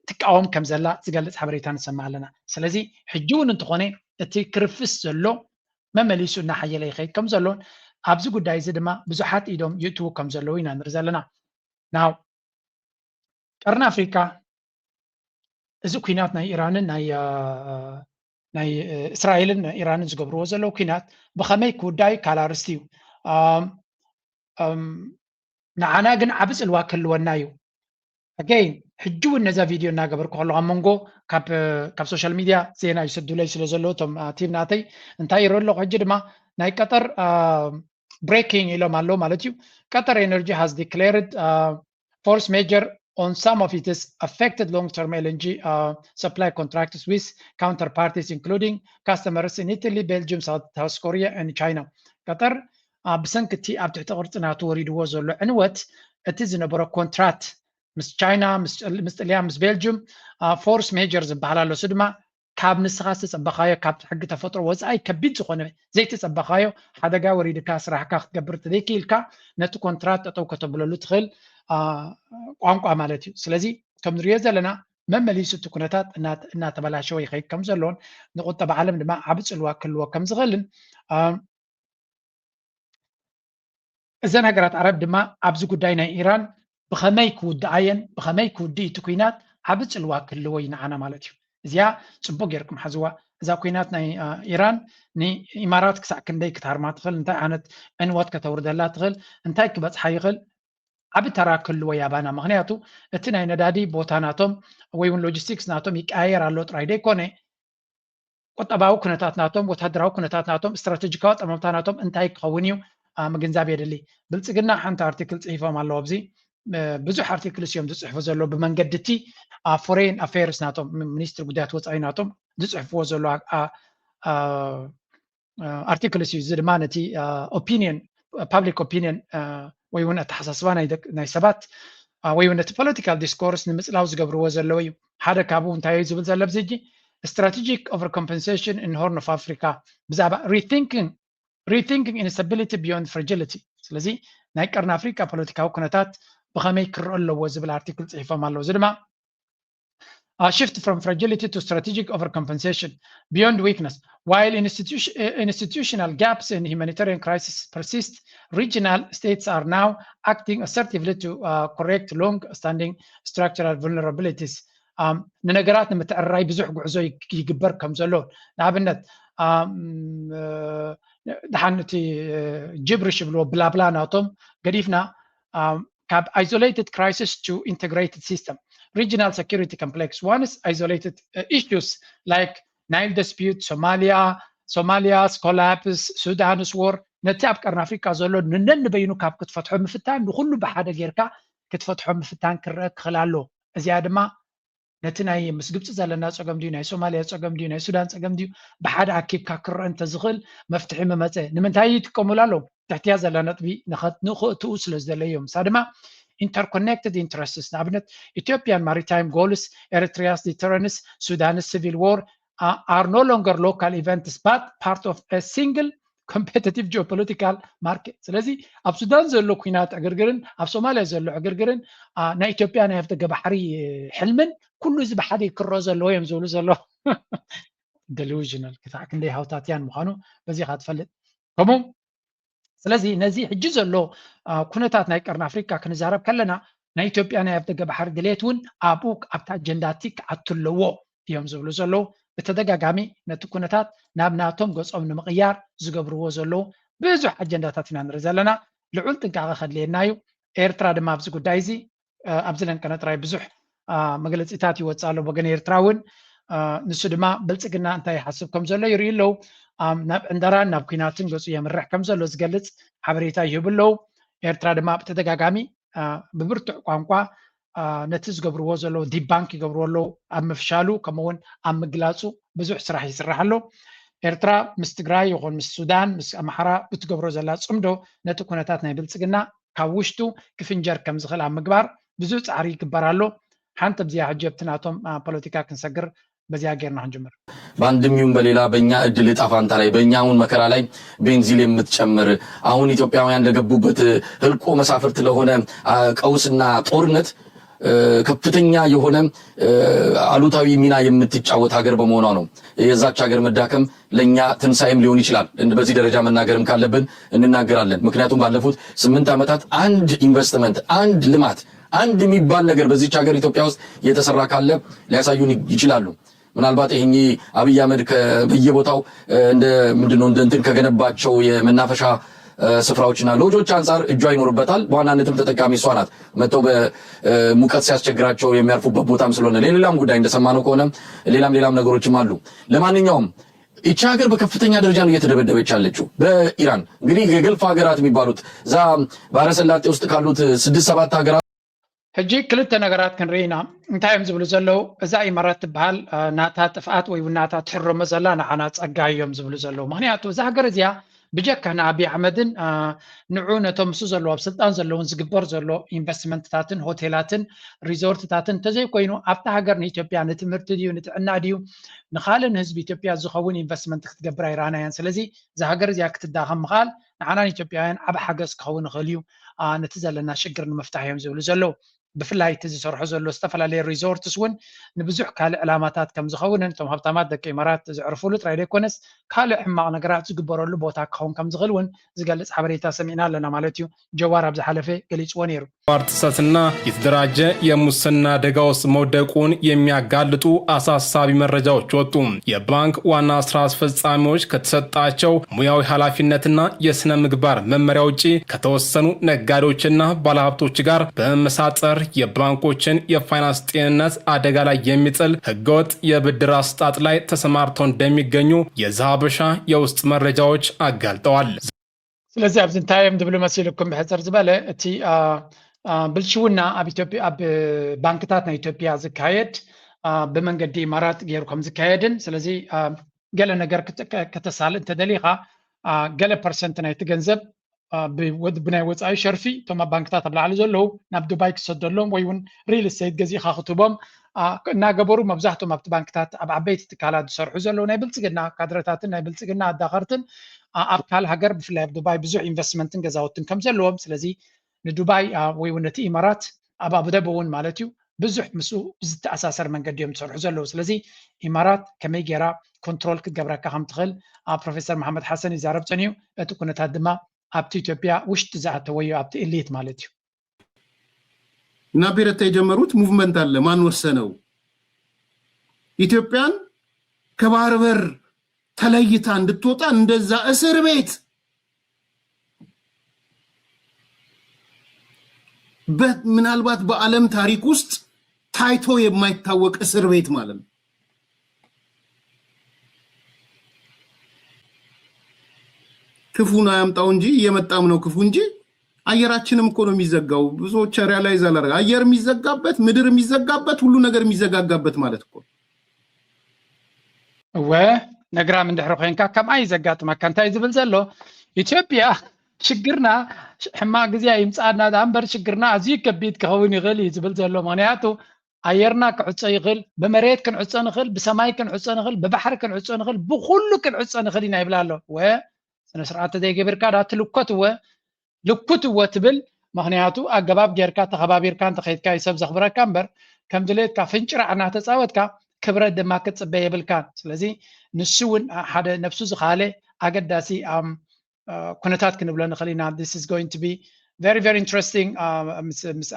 ትቃወም ከም ዘላ ዝገልፅ ሓበሬታ ንሰምዕ ኣለና። ስለዚ ሕጂ እውን እንተኾነ እቲ ክርፍስ ዘሎ መመሊሱ እናሓየለ ይኸይድ ከም ዘሎን ኣብዚ ጉዳይ እዚ ድማ ብዙሓት ኢዶም ይእትዉ ከም ዘለዉ ኢና ንርኢ ዘለና። ናው ቀርኒ ኣፍሪካ እዚ ኩናት ናይ ኢራንን ናይ ናይ እስራኤልን ኢራንን ዝገብርዎ ዘለዉ ኩናት ብኸመይ ክውዳእ እዩ ካልእ ኣርእስቲ እዩ። ንዓና ግን ዓቢ ፅልዋ ክህልወና እዩ። ኣገይን ሕጂ እውን ነዛ ቪድዮ እናገበርኩ ከለኹ ኣብ መንጎ ካብ ሶሻል ሚድያ ዜና ይሰዱለይ ስለ ዘለዉ እቶም ቲም ናተይ እንታይ ይርኢ ኣለኹ። ሕጂ ድማ ናይ ቀጠር ብሬኪንግ ኢሎም ኣለዉ ማለት እዩ። Qatar Energy has declared force majeure on some of its affected long-term L N G uh, supply contracts with counterparties, including customers in Italy, Belgium, South, South Korea, and China. ቀጠር ብሰንኪ እቲ ኣብ ትሕቲ ቅርጺ ናቱ ወሪድዎ ዘሎ ዕንወት እቲ ዝነበሮ ኮንትራት ምስ ቻይና፣ ምስ ጥልያን፣ ምስ ቤልጅም ፎርስ ሜጀር ዝበሃል ኣሎ። እሱ ድማ ካብ ንስኻ ዝተጸበኻዮ ካብ ሕጊ ተፈጥሮ ወጻኢ ከቢድ ዝኾነ ዘይተጸበኻዮ ሓደጋ ወሪድካ ስራሕካ ክትገብር ተዘይክኢልካ ነቲ ኮንትራት ጠጠው ከተብለሉ ትኽእል ቋንቋ ማለት እዩ። ስለዚ ከም ንሪኦ ዘለና መመሊሱ እቲ ኩነታት እናተበላሸወ ይኸይድ ከም ዘሎን ንቁጠባ ዓለም ድማ ዓቢ ጽልዋ ክህልዎ ከም ዝኽእልን እዘን ሃገራት ዓረብ ድማ ኣብዚ ጉዳይ ናይ ኢራን ብኸመይ ክውድኣየን ብኸመይ ክውድእ እቲ ኩናት ዓቢ ጽልዋ ክህልዎ እዩ ንዓና ማለት እዩ። እዚኣ ጽቡቅ ጌርኩም ሓዝዋ። እዛ ኩናት ናይ ኢራን ንኢማራት ክሳዕ ክንደይ ክትሃርማ ትኽእል፣ እንታይ ዓይነት ዕንወት ከተውርደላ ትኽእል፣ እንታይ ክበጽሓ ይኽእል ዓቢ ተራ ክህልዎ ያባና። ምክንያቱ እቲ ናይ ነዳዲ ቦታ ናቶም ወይ እውን ሎጂስቲክስ ናቶም ይቀያየር ኣሎ ጥራይ ደይኮነ ቁጠባዊ ኩነታት ናቶም፣ ወታደራዊ ኩነታት ናቶም፣ ስትራቴጂካዊ ጠመምታ ናቶም እንታይ ክኸውን እዩ ምግንዛብ የድሊ። ብልጽግና ሓንቲ ኣርቲክል ጽሒፎም ኣለዉ ኣብዚ ብዙሕ ኣርቲክልስ እዮም ዝጽሕፉ ዘለዉ ብመንገዲ እቲ ፎሬን ኣፌርስ ናቶም ሚኒስትሪ ጉዳያት ወፃኢ ናቶም ዝጽሕፍዎ ዘለዉ ኣርቲክልስ እዩ። እዚ ድማ ነቲ ኦፒኒየን ፓብሊክ ኦፒኒየን ወይ እውን ኣተሓሳስባ ናይ ሰባት ወይ እውን ነቲ ፖለቲካል ዲስኮርስ ንምፅላው ዝገብርዎ ዘለዉ እዩ። ሓደ ካብኡ እንታይ እዩ ዝብል ዘሎ ኣብዚ ሕጂ strategic overcompensation in Horn of Africa ብዛዕባ rethinking rethinking instability beyond fragility። ስለዚ ናይ ቀርኒ ኣፍሪካ ፖለቲካዊ ኩነታት ብኸመይ ክረአ ኣለዎ ዝብል ኣርቲክል ፅሒፎም ኣለዉ። እዚ ድማ a shift from fragility to strategic overcompensation beyond weakness. While institution, institutional gaps in humanitarian crisis persist, regional states are now acting assertively to uh, correct long-standing structural vulnerabilities. ንነገራት ንምትዕርራይ ብዙሕ ጉዕዞ ይግበር ከም ዘሎ ንኣብነት ድሓን እቲ ጅብርሽ ይብልዎ ብላብላ ናቶም ገዲፍና ካብ isolated crisis to integrated system regional security complex once isolated uh, issues like Nile dispute Somalia Somalia's collapse Sudan's war ነቲ ኣብ ቀርኒ ኣፍሪካ ዘሎ ንነንበይኑ ካብ ክትፈትሖ ምፍታን ንኩሉ ብሓደ ጌርካ ክትፈትሖ ምፍታን ክረአ ክኽእል ኣሎ። እዚኣ ድማ ነቲ ናይ ምስ ግብፂ ዘለና ፀገም ድዩ ናይ ሶማልያ ፀገም ድዩ ናይ ሱዳን ፀገም ድዩ ብሓደ ኣኪብካ ክረአ እንተዝኽእል መፍትሒ ምመፀ። ንምንታይ ይጥቀሙሉ ኣለዉ? ትሕትያ ዘላ ነጥቢ ንኸእትኡ ስለ ዝደለዩ እዮም። ንሳ ድማ interconnected interests ንኣብነት Ethiopian maritime goals Eritrea's deterrence Sudan's civil war are no longer local events but part of a single competitive geopolitical market። ስለዚ ኣብ ሱዳን ዘሎ ኩናት ዕግርግርን ኣብ ሶማልያ ዘሎ ዕግርግርን ናይ ኢትዮጵያ ናይ ኣፍደገ ባሕሪ ሕልምን ኩሉ እዚ ብሓደ ክረኦ ዘለዎ እዮም ዝብሉ ዘሎ delusional ክሳዕ ክንደይ ሃውታትያን ምዃኑ በዚ ኢኻ ትፈልጥ። ከምኡ ስለዚ ነዚ ሕጂ ዘሎ ኩነታት ናይ ቀርኒ ኣፍሪካ ክንዛረብ ከለና ናይ ኢትዮጵያ ናይ ኣፍደገ ባሕሪ ድሌት እውን ኣብኡ ኣብቲ ኣጀንዳቲ ክኣቱ ኣለዎ እዮም ዝብሉ ዘለዉ። ብተደጋጋሚ ነቲ ኩነታት ናብ ናቶም ገጾም ንምቕያር ዝገብርዎ ዘለዉ ብዙሕ ኣጀንዳታት ኢና ንርኢ ዘለና። ልዑል ጥንቃቐ ከድልየና እዩ። ኤርትራ ድማ ኣብዚ ጉዳይ እዚ ኣብዚ ለንቀነ ጥራይ ብዙሕ መግለፂታት ይወፅእ ኣሎ ወገን ኤርትራ እውን ንሱ ድማ ብልፅግና እንታይ ይሓስብ ከም ዘሎ ይርእዩ ኣለዉ። ናብ ዕንደራን ናብ ኩናትን ገፁ የምርሕ ከም ዘሎ ዝገልፅ ሓበሬታ ይህቡ ኣለዉ። ኤርትራ ድማ ብተደጋጋሚ ብብርቱዕ ቋንቋ ነቲ ዝገብርዎ ዘለዉ ዲባንክ ይገብርዎ ኣለዉ ኣብ ምፍሻሉ ከምኡውን ኣብ ምግላፁ ብዙሕ ስራሕ ይስራሕ ኣሎ። ኤርትራ ምስ ትግራይ ይኹን ምስ ሱዳን ምስ ኣምሓራ ብትገብሮ ዘላ ፅምዶ ነቲ ኩነታት ናይ ብልፅግና ካብ ውሽጡ ክፍንጀር ከም ዝኽእል ኣብ ምግባር ብዙሕ ፃዕሪ ይግበር ኣሎ። ሓንቲ ኣብዚኣ ሕጂ ኣብቲ ናቶም ፖለቲካ ክንሰግር በዚያ ጌርና ክንጅምር። በአንድም ይሁን በሌላ በእኛ እድል እጣ ፋንታ ላይ በእኛ አሁን መከራ ላይ ቤንዚል የምትጨምር አሁን ኢትዮጵያውያን ለገቡበት ህልቆ መሳፍርት ለሆነ ቀውስና ጦርነት ከፍተኛ የሆነ አሉታዊ ሚና የምትጫወት ሀገር በመሆኗ ነው። የዛች ሀገር መዳከም ለእኛ ትንሳኤም ሊሆን ይችላል። በዚህ ደረጃ መናገርም ካለብን እንናገራለን። ምክንያቱም ባለፉት ስምንት ዓመታት አንድ ኢንቨስትመንት፣ አንድ ልማት፣ አንድ የሚባል ነገር በዚች ሀገር ኢትዮጵያ ውስጥ የተሰራ ካለ ሊያሳዩን ይችላሉ። ምናልባት ይሄ አብይ አህመድ በየቦታው እንደ ምንድነው እንደ እንትን ከገነባቸው የመናፈሻ ስፍራዎችና ሎጆች አንጻር እጇ ይኖርበታል። በዋናነትም ተጠቃሚ እሷ ናት። መጥተው በሙቀት ሲያስቸግራቸው የሚያርፉበት ቦታም ስለሆነ ለሌላም ጉዳይ እንደሰማነው ከሆነ ሌላም ሌላም ነገሮችም አሉ። ለማንኛውም ይቺ ሀገር በከፍተኛ ደረጃ ነው እየተደበደበች ያለችው በኢራን። እንግዲህ የገልፍ ሀገራት የሚባሉት እዛ ባህረ ሰላጤ ውስጥ ካሉት ስድስት ሰባት ሀገራት ሕጂ ክልተ ነገራት ክንርኢ ኢና። እንታይ እዮም ዝብሉ ዘለዉ? እዛ ኢማራት ትበሃል ናታ ጥፍኣት ወይ እውን ናታ ትሕረሞ ዘላ ንዓና ጸጋ እዮም ዝብሉ ዘለዉ። ምኽንያቱ እዛ ሃገር እዚኣ ብጀካ ንኣብይ ኣሕመድን ንዑ ነቶም ምስ ዘለዎ ኣብ ስልጣን ዘለውን ዝግበር ዘሎ ኢንቨስትመንትታትን ሆቴላትን ሪዞርትታትን እንተዘይኮይኑ ኣብታ ሃገር ንኢትዮጵያ ንትምህርቲ ድዩ ንጥዕና ድዩ ንካልእ ንህዝቢ ኢትዮጵያ ዝኸውን ኢንቨስትመንት ክትገብር ኣይረኣናያን። ስለዚ እዛ ሃገር እዚኣ ክትዳኸም ምኽኣል ንዓና ንኢትዮጵያውያን ዓብ ሓገዝ ክኸውን ይኽእል እዩ። ነቲ ዘለና ሽግር ንምፍታሕ እዮም ዝብሉ ዘለዉ። ብፍላይ እቲ ዝሰርሖ ዘሎ ዝተፈላለዩ ሪዞርትስ እውን ንብዙሕ ካልእ ዕላማታት ከም ዝኸውንን እቶም ሃብታማት ደቂ ኢማራት ዘዕርፉሉ ጥራይ ዘይኮነስ ካልእ ሕማቕ ነገራት ዝግበረሉ ቦታ ክኸውን ከም ዝኽእል እውን ዝገልጽ ሓበሬታ ሰሚዕና ኣለና ማለት እዩ። ጀዋር ኣብ ዝሓለፈ ገሊጽዎ ነይሩ። ጥሰትና የተደራጀ የሙስና አደጋ ውስጥ መውደቁን የሚያጋልጡ አሳሳቢ መረጃዎች ወጡ። የባንክ ዋና ስራ አስፈጻሚዎች ከተሰጣቸው ሙያዊ ኃላፊነትና የስነ ምግባር መመሪያ ውጪ ከተወሰኑ ነጋዴዎችና ባለሀብቶች ጋር በመመሳጠር የባንኮችን የፋይናንስ ጤንነት አደጋ ላይ የሚጥል ህገወጥ የብድር አሰጣጥ ላይ ተሰማርተው እንደሚገኙ የዛሀበሻ የውስጥ መረጃዎች አጋልጠዋል። ስለዚ ኣብዚ እንታይ እዮም ዝብሉ መሲልኩም? ብሕፅር ዝበለ እቲ ብልሽውና ኣብ ኢትዮጵያ ኣብ ባንክታት ናይ ኢትዮጵያ ዝካየድ ብመንገዲ ኢማራት ገይሩ ከም ዝካየድን ስለዚ ገለ ነገር ከተሳልእ እንተደሊኻ ገለ ፐርሰንት ናይቲ ገንዘብ ብናይ ወፃኢ ሸርፊ እቶም ኣብ ባንክታት ኣብ ላዕሊ ዘለዉ ናብ ዱባይ ክሰደሎም ወይ እውን ሪል ስቴት ገዚእካ ክትህቦም እናገበሩ መብዛሕትኦም ኣብቲ ባንክታት ኣብ ዓበይቲ ትካላት ዝሰርሑ ዘለዉ ናይ ብልፅግና ካድረታትን ናይ ብልፅግና ኣዳኸርትን ኣብ ካል ሃገር ብፍላይ ኣብ ዱባይ ብዙሕ ኢንቨስትመንትን ገዛውትን ከም ዘለዎም ስለዚ ንዱባይ ወይ እውን ነቲ ኢማራት ኣብ ኣቡደቢ እውን ማለት እዩ ብዙሕ ምስኡ ብዝተኣሳሰር መንገዲ እዮም ዝሰርሑ ዘለዉ ስለዚ ኢማራት ከመይ ገይራ ኮንትሮል ክትገብረካ ከም ትኽእል ፕሮፌሰር መሓመድ ሓሰን ይዛረብ ፀኒዩ እቲ ኩነታት ድማ ኣብቲ ኢትዮጵያ ውሽጢ ዝኣተወ እዩ ኣብቲ ኢሊት ማለት እዩ እና ቤረታ የጀመሩት ሙቭመንት አለ ማን ወሰነው ኢትዮጵያን ከባህር በር ተለይታ እንድትወጣ እንደዛ እስር ቤት ምናልባት በዓለም ታሪክ ውስጥ ታይቶ የማይታወቅ እስር ቤት ማለት ነው። ክፉን አያምጣው እንጂ እየመጣም ነው ክፉ እንጂ አየራችንም እኮ ነው የሚዘጋው። ብዙዎች ሪያላይዝ አላደረገ አየር የሚዘጋበት ምድር የሚዘጋበት ሁሉ ነገር የሚዘጋጋበት ማለት እኮ እወ ነግራም እንድሕሪ ኮይንካ ከምኣ እዩ ዘጋጥመካ እንታይ ዝብል ዘሎ ኢትዮጵያ ሽግርና ሕማቅ ግዜ ይምፅኣና ዳ እምበር ሽግርና ኣዝዩ ከቢድ ክኸውን ይኽእል እዩ ዝብል ዘሎ ምክንያቱ ኣየርና ክዕፀ ይኽእል ብመሬት ክንዕፀ ንኽእል ብሰማይ ክንዕፀ ንኽእል ብባሕሪ ክንዕፀ ንኽእል ብኩሉ ክንዕፀ ንኽእል ኢና ይብል ኣሎ ወ ስነ ስርዓት ተዘይገቢርካ ዳ ትልኮት እወ ልኩት እወ ትብል ምክንያቱ ኣገባብ ጌርካ ተኸባቢርካ እንተኸይድካ እዩ ሰብ ዘኽብረካ እምበር ከም ድሌትካ ፍንጭራዕ እናተፃወትካ ክብረት ድማ ክትፅበ የብልካን ስለዚ ንሱ እውን ሓደ ነብሱ ዝኻለ ኣገዳሲ ኩነታት ክንብሎ ንኽእል ኢና this is going to be very very interesting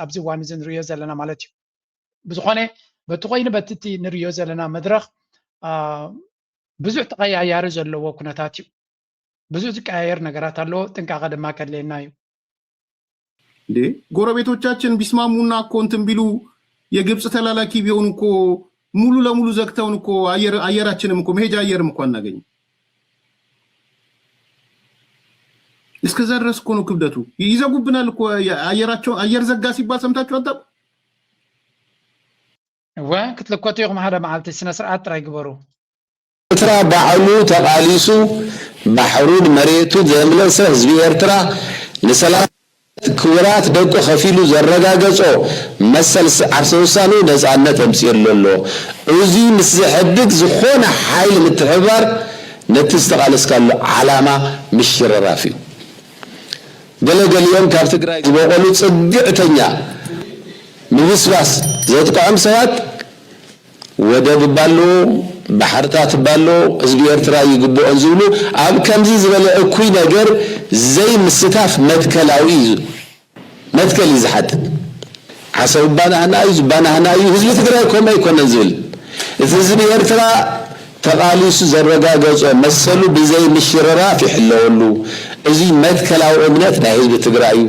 ኣብዚ እዋን እዚ ንሪኦ ዘለና ማለት እዩ ብዝኾነ በቲ ኮይኑ በቲ እቲ ንሪኦ ዘለና መድረኽ ብዙሕ ተቐያያሪ ዘለዎ ኩነታት እዩ ብዙሕ ዝቀያየር ነገራት ኣለዎ ጥንቃቐ ድማ ከድልየና እዩ እንዴ ጎረቤቶቻችን ቢስማሙና እኮ እንትን ቢሉ የግብፅ ተላላኪ ቢሆኑ እኮ ሙሉ ለሙሉ ዘግተውን እኮ አየራችንም እኮ መሄጃ አየርም እኮ አናገኝም እስከዛ ድረስ እኮ ነው ክብደቱ ይዘጉብናል እኮ አየራቸው አየር ዘጋ ሲባል ሰምታችሁ አታውቁ እወ ክትልኮቱ ኢኹም ሓደ መዓልቲ ስነ ስርዓት ጥራይ ግበሩ ኤርትራ ባዕሉ ተቓሊሱ ባሕሩን መሬቱን ዘምለሰ ህዝቢ ኤርትራ ንሰላም ክቡራት ደቁ ከፊሉ ዘረጋገጾ መሰል ዓርሰ ውሳኑ ነጻነት ኣምጺእሉ ኣሎ። እዚ ምስ ዘሕድግ ዝኾነ ሓይሊ ምትሕብባር ነቲ ዝተቓለስካሉ ዓላማ ምሽርራፍ እዩ። ገለገሊኦም ካብ ትግራይ ዝበቖሉ ጽግዕተኛ ምብስባስ ዘጥቅዖም ሰባት ወደብ እባ ኣለዎ፣ ባሕርታት እባ ኣለዎ፣ ህዝቢ ኤርትራ ይግብኦን ዝብሉ ኣብ ከምዚ ዝበለ እኩይ ነገር ዘይምስታፍ መትከላዊ እዩ። መትከል እዩ ዝሓትት። ዓሰብ እባ ናህና እዩ፣ እባ ናህና እዩ፣ ህዝቢ ትግራይ ከምኡ ኣይኮነን ዝብል። እቲ ህዝቢ ኤርትራ ተቓሊሱ ዘረጋገጾ መሰሉ ብዘይ ምሽርራፍ ይሕለወሉ። እዚ መትከላዊ እምነት ናይ ህዝቢ ትግራይ እዩ።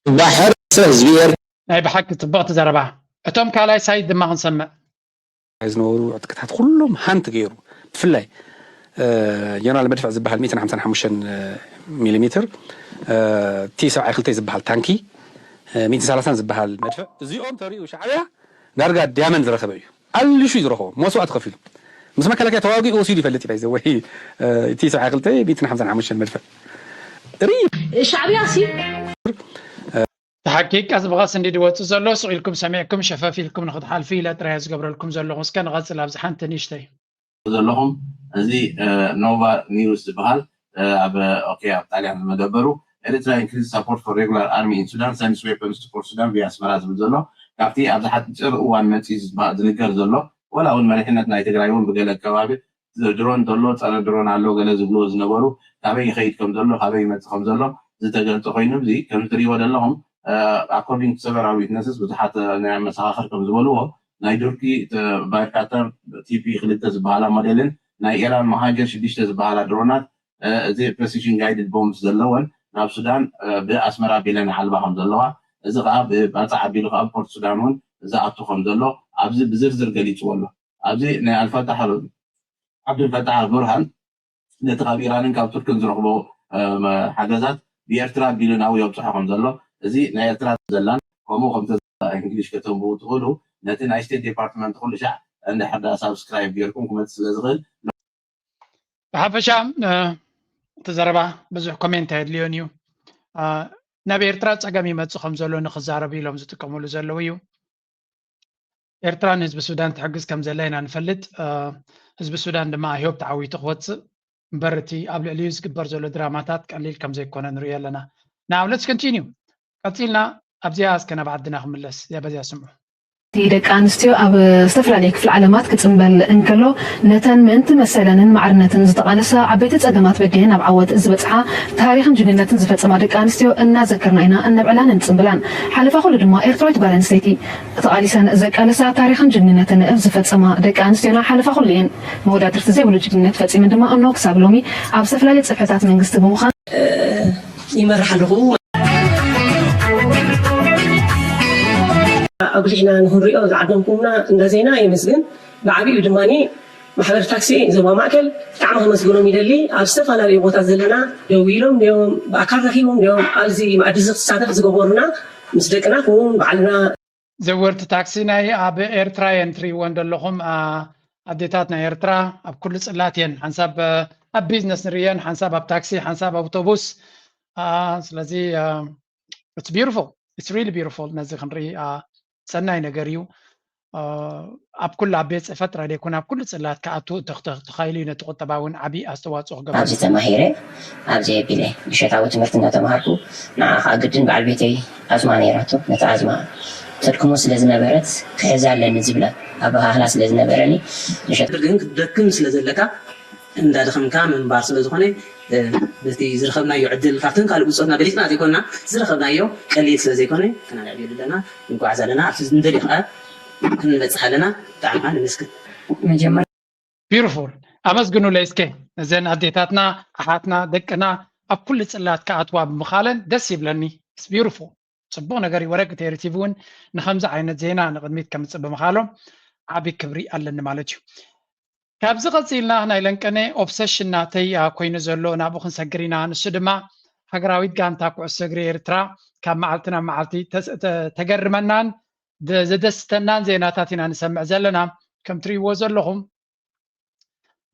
ባሕር ህዝቢ ኤርትራ ናይ ብሓቂ ፅብቕቲ ዘረባ እቶም ካልኣይ ሳይት ድማ ክንሰምዕ ዝነበሩ ዕጥቅታት ኩሎም ሃንት ገይሩ ብፍላይ ጀነራል መድፍዕ ዝበሃል ሚእትን ሓምሳን ሓሙሽተን ሚሊ ሜትር ቲ ሰብዓይ ክልተ ዝበሃል ታንኪ ሚእትን ሰላሳን ዝበሃል መድፍዕ እዚኦም ተሪኡ ሻዕብያ ዳርጋ ዳይመንድ ዝረኸበ እዩ። ኣልሹ እዩ ዝረኸቦ፣ መስዋእቲ ከፊሉ። ምስ መከላከያ ተዋጊኡ ወሲዱ ይፈልጥ እዩ። ባይዘወይ እቲ ሰብዓይ ክልተ ሚእትን ሓምሳን ሓሙሽተን መድፍዕ ሪ ሻዕብያ ሲ ተሓቂቅ ቀስ ብቐስ እንዲ ድወፅእ ዘሎ ስቕ ኢልኩም ሰሚዕኩም ሸፈፍ ኢልኩም ንክትሓልፉ ኢለ ጥራይ ዝገብረልኩም ዘለኹ። እስከ ንቐፅል ኣብዚ ሓንቲ ንእሽተይ። ዘለኹም እዚ ኖቫ ኒውስ ዝበሃል ኣብ ኦኬ ኣብ ጣልያን ዝመደበሩ Eritrea increases support for regular army in Sudan, sends weapons to Port Sudan via ኣስመራ ዝብል ዘሎ ካብቲ ኣብዚ ሓፂር እዋን መፂ ዝንገር ዘሎ ወላ እውን መሪሕነት ናይ ትግራይ እውን ብገለ ከባቢ ድሮን ዘሎ ፀረ ድሮን ኣሎ ገለ ዝብልዎ ዝነበሩ ካበይ ይኸይድ ከም ዘሎ ካበይ ይመፅእ ከም ዘሎ ዝተገልፀ ኮይኑ እዚ ከም ትሪእዎ ዘለኹም according to several witnesses ብዙሓት ናይ መሰኻኽር ከም ዝበልዎ ናይ ዱርኪ ባይርካተር ቲፒ ክልተ ዝበሃላ ሞዴልን ናይ ኢራን መሃጀር ሽዱሽተ ዝበሃላ ድሮናት እዚ precision guided bombs ዘለወን ናብ ሱዳን ብኣስመራ ቢለን ሓልባ ከም ዘለዋ እዚ ከዓ ብባፅዕ ኣቢሉ ከዓ ፖርት ሱዳን እውን ዝኣቱ ከም ዘሎ ኣብዚ ብዝርዝር ገሊፅዎ ኣሎ። ኣብዚ ናይ ኣልፋታሕ ዓብዱልፈታሕ ኣልቡርሃን ነቲ ካብ ኢራንን ካብ ቱርክን ዝረኽቦ ሓገዛት ብኤርትራ ኣቢሉ ናብኡ የብፅሖ ከም ዘሎ እዚ ናይ ኤርትራ ዘላን ከምኡ ከምተ እንግሊሽ ከተንብቡ ትኽእሉ ነቲ ናይ ስቴት ዲፓርትመንት ኩሉ ሻዕ እንድሕር ዳ ሳብስክራይብ ጌርኩም ክመፅእ ስለ ዝኽእል ብሓፈሻ እቲ ዘረባ ብዙሕ ኮሜንት ኣየድልዮን እዩ። ናብ ኤርትራ ፀገም ይመፅእ ከም ዘሎ ንክዛረቡ ኢሎም ዝጥቀምሉ ዘለዉ እዩ። ኤርትራ ንህዝቢ ሱዳን ትሕግዝ ከም ዘላ ኢና ንፈልጥ። ህዝቢ ሱዳን ድማ ኣህዮብ ተዓዊቱ ክወፅእ እምበር እቲ ኣብ ልዕሊኡ ዝግበር ዘሎ ድራማታት ቀሊል ከም ዘይኮነ ንሪኦ ኣለና። Now let's continue። ቀፂልና ኣብዚኣ እስከ ናብ ዓድና ክምለስ እዚኣ በዚኣ ስምዑ። እቲ ደቂ ኣንስትዮ ኣብ ዝተፈላለዩ ክፍለ ዓለማት ክፅምበል እንከሎ ነተን ምእንቲ መሰለንን ማዕርነትን ዝተቓለሳ ዓበይቲ ፀገማት በዲሀን ኣብ ዓወት ዝበፅሓ ታሪኽን ጅግንነትን ዝፈፀማ ደቂ ኣንስትዮ እናዘከርና ኢና እነብዕላን እንፅምብላን። ሓለፋ ኩሉ ድማ ኤርትራዊት ጓል ኣንስተይቲ ተቓሊሰን ዘቃለሳ ታሪኽን ጅግንነትን ዝፈፀማ ደቂ ኣንስትዮና ሓለፋ ኩሉ እየን። መወዳድርቲ ዘይብሉ ጅግንነት ፈፂመን ድማ እኖ ክሳብ ሎሚ ኣብ ዝተፈላለዩ ፅፍሕታት መንግስቲ ብምዃን ይመርሕ ኣለኹ። ኣጉሊሕና ንክንሪኦ ዝዓደምኩምና እንዳ ዜና የመስግን። ብዓብዩ ድማ ማሕበር ታክሲ ዞባ ማእከል ብጣዕሚ ከመስግኖም ይደሊ። ኣብ ዝተፈላለዩ ቦታ ዘለና ደው ኢሎም ድዮም ብኣካል ረኪቦም ድዮም ኣብዚ መኣዲ እዚ ክሳተፍ ዝገበሩና ምስ ደቅና ክውን ባዕልና ዘወርቲ ታክሲ ናይ ኣብ ኤርትራ እየን ትሪእወን ዘለኹም። ኣዴታት ናይ ኤርትራ ኣብ ኩሉ ፅላት እየን። ሓንሳብ ኣብ ቢዝነስ ንርእየን፣ ሓንሳብ ኣብ ታክሲ፣ ሓንሳብ ኣውቶቡስ። ስለዚ it's beautiful, it's really beautiful። ነዚ ክንርኢ ሰናይ ነገር እዩ። ኣብ ኩሉ ኣብ ቤት ፅሕፈት ጥራይ ዘይኮነ ኣብ ኩሉ ፅላት ክኣቱ ተኻኢሉ እዩ። ነቲ ቁጠባ እውን ዓብዪ ኣስተዋፅኦ ክገብር ኣብዚ ተማሂረ ኣብዚ ኣቢለ ምሸታዊ ትምህርቲ እናተምሃርኩ ንዓ ከዓ ግድን በዓል ቤተይ ኣዝማ ነይራቶ። ነቲ ኣዝማ ተድክሞ ስለ ዝነበረት ክሕዛ ኣለኒ ዝብላ ኣበሃህላ ስለ ዝነበረኒ ምሸት ግን ክትደክም ስለ ዘለካ እንዳደኸምካ ምንባር ስለ ዝኾነ በቲ ዝረኸብናዮ ዕድል ካብተን ካልእ ብፆትና በሊፅና ዘይኮንና ዝረኸብናዮ ቀሊል ስለ ዘይኮነ ክናንዕብየሉ ኣለና። ንጓዓዝ ኣለና ኣብቲ ንደልዮ ከዓ ክንበፅሕ ኣለና። ብጣዕሚ ከዓ ነመስግን። መጀመር beautiful ኣመስግኑለይ እስከ ነዘን ኣዴታትና ኣሓትና ደቅና ኣብ ኩሉ ፅላት ክኣትዋ ብምኻለን ደስ ይብለኒ። Beautiful ፅቡቕ ነገር እዩ። ወረግ ቴሪ ቲቪ እውን ንከምዚ ዓይነት ዜና ንቕድሚት ከምፅእ ብምኻሎም ዓቢ ክብሪ ኣለኒ ማለት እዩ። ካብዚ ቀፂልና ናይ ለንቀነ ኦብሰሽን ናተይ ኮይኑ ዘሎ ናብኡ ክንሰግር ኢና። ንሱ ድማ ሃገራዊት ጋንታ ኩዕሶ እግሪ ኤርትራ ካብ መዓልቲ ናብ መዓልቲ ተገርመናን ዘደስተናን ዜናታት ኢና ንሰምዕ ዘለና። ከም ትሪእዎ ዘለኹም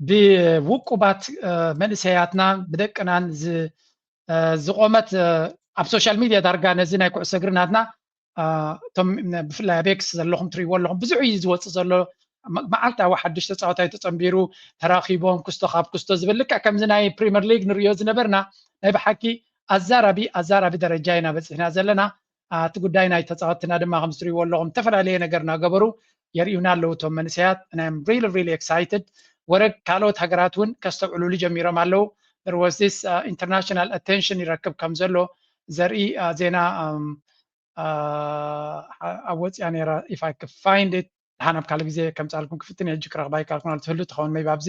ብውቁባት መንእሰያትና ብደቅናን ዝቆመት ኣብ ሶሻል ሚድያ ዳርጋ ነዚ ናይ ኩዕሶ እግሪ ናትና እቶም ብፍላይ ኣብ ኤክስ ዘለኹም ትሪእዎ ኣለኹም ብዙሕ እዩ ዝወፅእ ዘሎ። መዓልታዊ ሓድሽ ተፃዋታይ ተፀንቢሩ ተራኺቦም ክስቶ ካብ ክስቶ ዝብል ልክዕ ከምዚ ናይ ፕሪምየር ሊግ ንሪኦ ዝነበርና ናይ ብሓቂ ኣዛራቢ ኣዛራቢ ደረጃ ኢና በፂሕና ዘለና። እቲ ጉዳይ ናይ ተፃወትና ድማ ከም ትሪእዎ ኣለኹም ዝተፈላለየ ነገር እናገበሩ የርእዩና ኣለዉ እቶም መንእሰያት። And I'm really really excited። ወረግ ካልኦት ሃገራት እውን ከስተውዕሉሉ ጀሚሮም ኣለዉ። There was this international attention ይረክብ ከም ዘሎ ዘርኢ ዜና ኣብ ወፅያ ነይራ። If I could find it ደሓን ኣብ ካልእ ግዜ ከምፃልኩም ክፍትን ሕጂ ክረኽባ ይካልኩን ትህሉ ትኸውን maybe ኣብዚ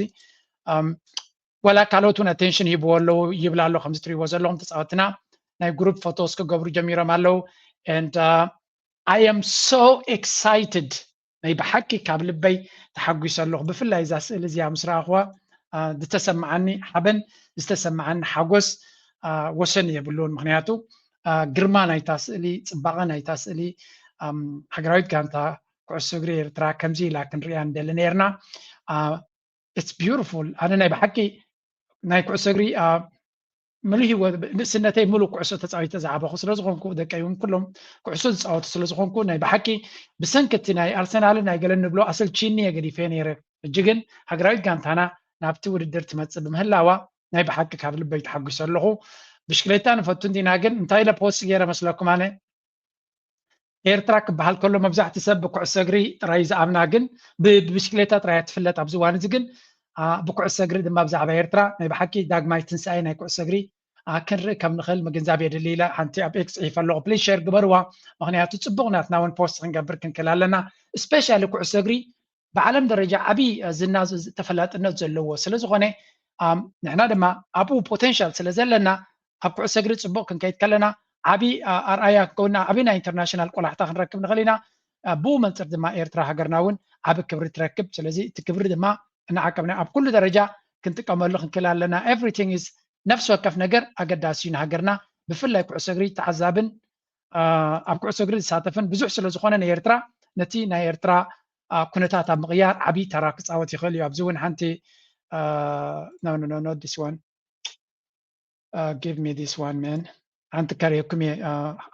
ወላ ካልኦት እውን ኣቴንሽን ሂብዎ ኣለዉ ይብል ኣሎ። ከምዚ ትሪእዎ ዘለኹም ተፃወትና ናይ ግሩፕ ፎቶስ ክገብሩ ጀሚሮም ኣለዉ። And I am so excited ናይ ብሓቂ ካብ ልበይ ተሓጒሰ ኣለኹ። ብፍላይ እዛ ስእሊ እዚኣ ምስ ረኣኽዋ ዝተሰማዓኒ ሓበን ዝተሰማዓኒ ሓጎስ ወሰን የብሉን። ምክንያቱ ግርማ ናይታ ስእሊ፣ ፅባቐ ናይታ ስእሊ፣ ሃገራዊት ጋንታ ኩዕሶ እግሪ ኤርትራ ከምዚ ኢላ ክንሪኣ ንደሊ ነርና። It's beautiful። ኣነ ናይ ብሓቂ ናይ ኩዕሶ እግሪ ምሉ ህይወት ንእስነተይ ምሉ ኩዕሶ ተፃዊተ ዝዓበኹ ስለዝኾንኩ፣ ደቀይ እውን ኩሎም ኩዕሶ ዝፃወቱ ስለዝኾንኩ፣ ናይ ብሓቂ ብሰንኪ እቲ ናይ ኣርሰናልን ናይ ገለን ንብሎ ኣሰልቺኒ እየ ገዲፈ ነይረ። ሕጂ ግን ሃገራዊት ጋንታና ናብቲ ውድድር ትመፅእ ብምህላዋ ናይ ብሓቂ ካብ ልበይ ተሓጒሰ ኣለኹ። ብሽክሌታ ንፈቱ እንዲና፣ ግን እንታይ ኢለ ፖስት ገይረ መስለኩም? ኣነ ኤርትራ ክበሃል ከሎ መብዛሕቲ ሰብ ብኩዕሶ እግሪ ጥራይ ዝኣምና፣ ግን ብ- ብብሽክሌታ ጥራይ እያ ትፍለጥ ኣብዚ እዋን እዚ። ግን ብኩዕሶ እግሪ ድማ ብዛዕባ ኤርትራ ናይ ብሓቂ ዳግማይ ትንሳኤ ናይ ኩዕሶ እግሪ ክንርኢ ከም ንኽእል ምግንዛብ የድሊ ኢለ ሓንቲ ኣብ ኤክስ ጽሒፈ ኣለኹ። ፕሊዝ ሸር ግበርዋ፣ ምኽንያቱ ጽቡቕ ናትና እውን ፖስት ክንገብር ክንክእል ኣለና። ስፔሻሊ ኩዕሶ እግሪ ብዓለም ደረጃ ዓብዪ ዝና ተፈላጥነት ዘለዎ ስለ ዝኾነ፣ ንሕና ድማ ኣብኡ ፖቴንሻል ስለ ዘለና ኣብ ኩዕሶ እግሪ ጽቡቕ ክንከይድ ከለና ዓቢ ኣርኣያ ክንከውንና ዓቢ ናይ ኢንተርናሽናል ቆላሕታ ክንረክብ ንኽእል ኢና። ብኡ መንፅር ድማ ኤርትራ ሃገርና እውን ዓቢ ክብሪ ትረክብ። ስለዚ እቲ ክብሪ ድማ እናዓቀብና ኣብ ኩሉ ደረጃ ክንጥቀመሉ ክንክእል ኣለና። Everything is ነፍሲ ወከፍ ነገር ኣገዳሲ እዩ ንሃገርና፣ ብፍላይ ኩዕሶ እግሪ ተዓዛብን ኣብ ኩዕሶ እግሪ ዝሳተፍን ብዙሕ ስለ ዝኾነ ንኤርትራ ነቲ ናይ ኤርትራ ኩነታት ኣብ ምቕያር ዓቢ ተራ ክፃወት ይኽእል እዩ። ኣብዚ እውን ሓንቲ no no no not this one give me this one man ሓንቲ ከርእየኩም እየ።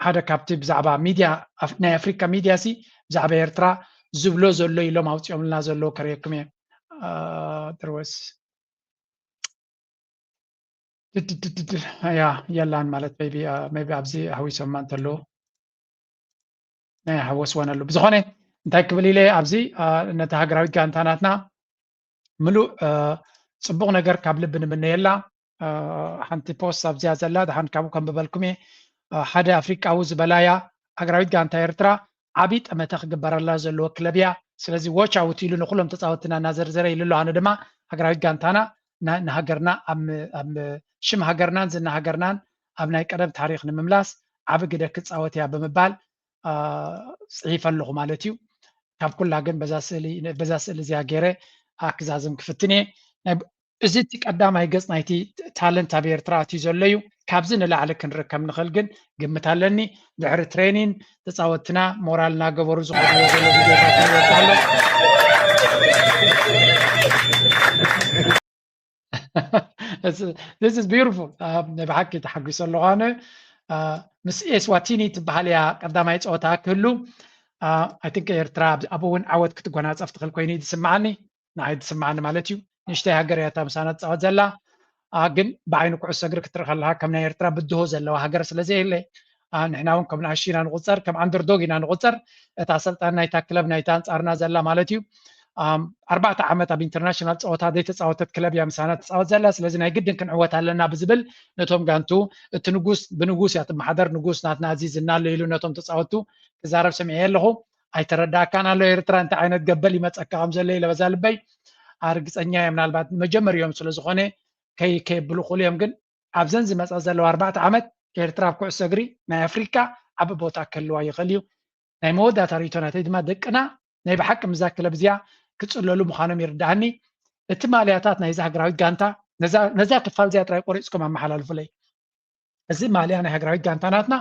ሓደ ካብቲ ብዛዕባ ሚድያ ናይ ኣፍሪካ ሚድያ ሲ ብዛዕባ ኤርትራ ዝብሎ ዘሎ ኢሎም ኣውፂኦምልና ዘለዉ ከርእየኩም እየ። ድርወስ ያ የላን ማለት ቢ ኣብዚ ኣህዊሶማ እንተለዉ ናይ ሓወስወን ኣለዉ። ብዝኾነ እንታይ ክብል ኢለ ኣብዚ ነቲ ሃገራዊት ጋንታ ናትና ምሉእ ፅቡቕ ነገር ካብ ልቢ ንምነየላ። ሓንቲ ፖስት ኣብዚኣ ዘላ ድሓን ካብኡ ከንብበልኩም እየ። ሓደ ኣፍሪቃዊ ዝበላያ ሃገራዊት ጋንታ ኤርትራ ዓብዪ ጠመተ ክግበረላ ዘለዎ ክለብ እያ። ስለዚ ዎች ኣውት ኢሉ ንኩሎም ተፃወትና እናዘርዘረ ኢሉ ኣሎ። ኣነ ድማ ሃገራዊት ጋንታና ንሃገርና ኣብ ሽም ሃገርናን ዝና ሃገርናን ኣብ ናይ ቀደም ታሪክ ንምምላስ ዓቢ ግደ ክፃወት እያ ብምባል ፅሒፈ ኣለኹ ማለት እዩ። ካብ ኩላ ግን በዛ ስእሊ እዚኣ ገይረ ኣክዛዝም ክፍትን እየ። እዚ እቲ ቀዳማይ ገፅ ናይቲ ታለንት ኣብ ኤርትራ ኣትዩ ዘሎ እዩ። ካብዚ ንላዕሊ ክንርከብ ንኽእል ግን ግምት ኣለኒ። ድሕሪ ትሬኒን ተፃወትና ሞራል እናገበሩ ዝኸድዎ ዘሎ ቪድዮታት ይወፅእ ኣሎ። This is beautiful። ብሓቂ ተሓጒሰ ኣለኹ ኣነ። ምስ ኤስዋቲኒ ትበሃል እያ ቀዳማይ ፀወታ ክህሉ። I think ኤርትራ ኣብኡ እውን ዓወት ክትጎናፀፍ ትኽእል ኮይኑ እዩ ዝስምዓኒ። ንዓይ ዝስምዓኒ ማለት እዩ። ንእሽተይ ሃገር እያ እታ ምሳና ትፃወት ዘላ። ግን ብዓይኒ ኩዕሶ እግሪ ክትርኢ ከለካ ከም ናይ ኤርትራ ብድሆ ዘለዋ ሃገር ስለ ዘየለ፣ ንሕና እውን ከም ንኣሽቱ ኢና ንቁፀር፣ ከም ኣንደርዶግ ኢና ንቁፀር። እታ ኣሰልጣኒ ናይታ ክለብ ናይታ ኣንፃርና ዘላ ማለት እዩ። ኣርባዕተ ዓመት ኣብ ኢንተርናሽናል ፀወታ ዘይተፃወተት ክለብ እያ ምሳና ትፃወት ዘላ። ስለዚ ናይ ግድን ክንዕወት ኣለና ብዝብል ነቶም ጋንቱ እቲ ንጉስ ብንጉስ እያ ትመሓደር፣ ንጉስ ናትና ኣዚዝና ኣሎ ኢሉ ነቶም ተፃወቱ ክዛረብ ሰሚዐ ኣለኹ። ኣይተረዳእካን ኣሎ ኤርትራ እንታይ ዓይነት ገበል ይመፀካ ከም ዘሎ ኢለ በዛ ልበይ። ኣርግፀኛ እየ ምናልባት ንመጀመሪኦም ስለ ዝኾነ ከይ ከየብሉ ክእሉ እዮም። ግን ኣብዘን ዝመፃ ዘለዋ ኣርባዕተ ዓመት ኤርትራ ኣብ ኩዕሶ እግሪ ናይ ኣፍሪካ ዓቢ ቦታ ክህልዋ ይኽእል እዩ። ናይ መወዳእታ ርእይቶ ናተይ ድማ ደቅና ናይ ብሓቂ ምዛ ክለብ እዚኣ ክፅለሉ ምዃኖም ይርድኣኒ። እቲ ማልያታት ናይዛ ሃገራዊት ጋንታ ነዛ ክፋል እዚኣ ጥራይ ቆሪፅኩም ኣመሓላልፉለይ። እዚ ማልያ ናይ ሃገራዊት ጋንታ ናትና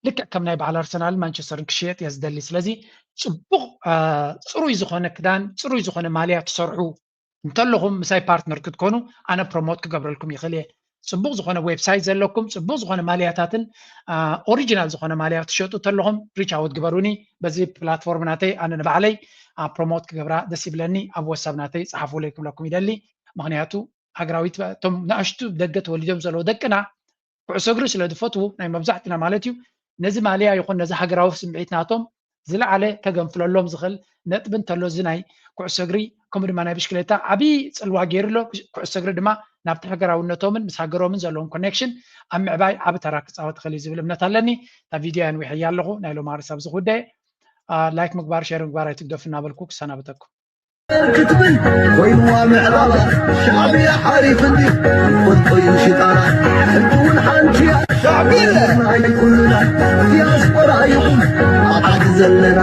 ልክዕ ከም ናይ በዓል ኣርሰናልን ማንቸስተርን ክሽየጥ እየ ዝደሊ። ስለዚ ፅቡቕ ፅሩይ ዝኾነ ክዳን፣ ፅሩይ ዝኾነ ማልያ ትሰርሑ እንተለኹም ምሳይ ፓርትነር ክትኮኑ ኣነ ፕሮሞት ክገብረልኩም ይኽእል እየ። ፅቡቕ ዝኾነ ዌብሳይት ዘለኩም፣ ፅቡቕ ዝኾነ ማልያታትን ኦሪጂናል ዝኾነ ማልያ ትሸጡ እንተለኹም ሪች ኣውት ግበሩኒ። በዚ ፕላትፎርም ናተይ ኣነ ንባዕለይ ፕሮሞት ክገብራ ደስ ይብለኒ። ኣብ ወሳብ ናተይ ፀሓፉለይ ክብለኩም ይደሊ። ምክንያቱ ሃገራዊት እቶም ንኣሽቱ ደገ ተወሊዶም ዘለዉ ደቅና ኩዕሶ እግሪ ስለ ዝፈትዉ ናይ መብዛሕትና ማለት እዩ ነዚ ማልያ ይኹን ነዚ ሃገራዊ ስምዒት ናቶም ዝለዓለ ከገንፍለሎም ዝኽእል ነጥቢ እንተሎ እዚ ናይ ኩዕሶ እግሪ ከምኡ ድማ ናይ ብሽክሌታ ዓብዪ ፅልዋ ገይሩ ኣሎ። ኩዕሶ እግሪ ድማ ናብቲ ሃገራውነቶምን ምስ ሃገሮምን ዘለዎም ኮኔክሽን ኣብ ምዕባይ ዓቢ ተራ ክፃወት ይኽእል እዩ ዝብል እምነት ኣለኒ። እታ ቪድዮ ኣንዊሐያ ኣለኹ። ናይ ሎማርስ ኣብዚ ጉዳይ ላይክ ምግባር ሼር ምግባር ኣይትግደፉ እናበልኩ ክሰናበተኩም። ክትብል ኮይንዋ ምዕራባ ሻዕብያ ሓሪፍኒ ፈልጦ እዩ ሽጣራ ሕጂ እውን ሓንቲ እያ ሻዕብያ ናይ ኩልና ዲያስፖራ ይኹን ኣብ ዓዲ ዘለና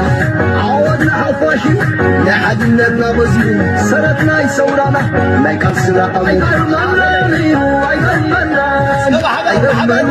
ዓወት ንሓፋሽ እዩ ናይ ሓድነትና መዝሙር ሰረት ናይ ሰውራና ናይ ቃልስና ኣቡ ኣይገርመናን እዩ ኣይገርመናን ማሕበር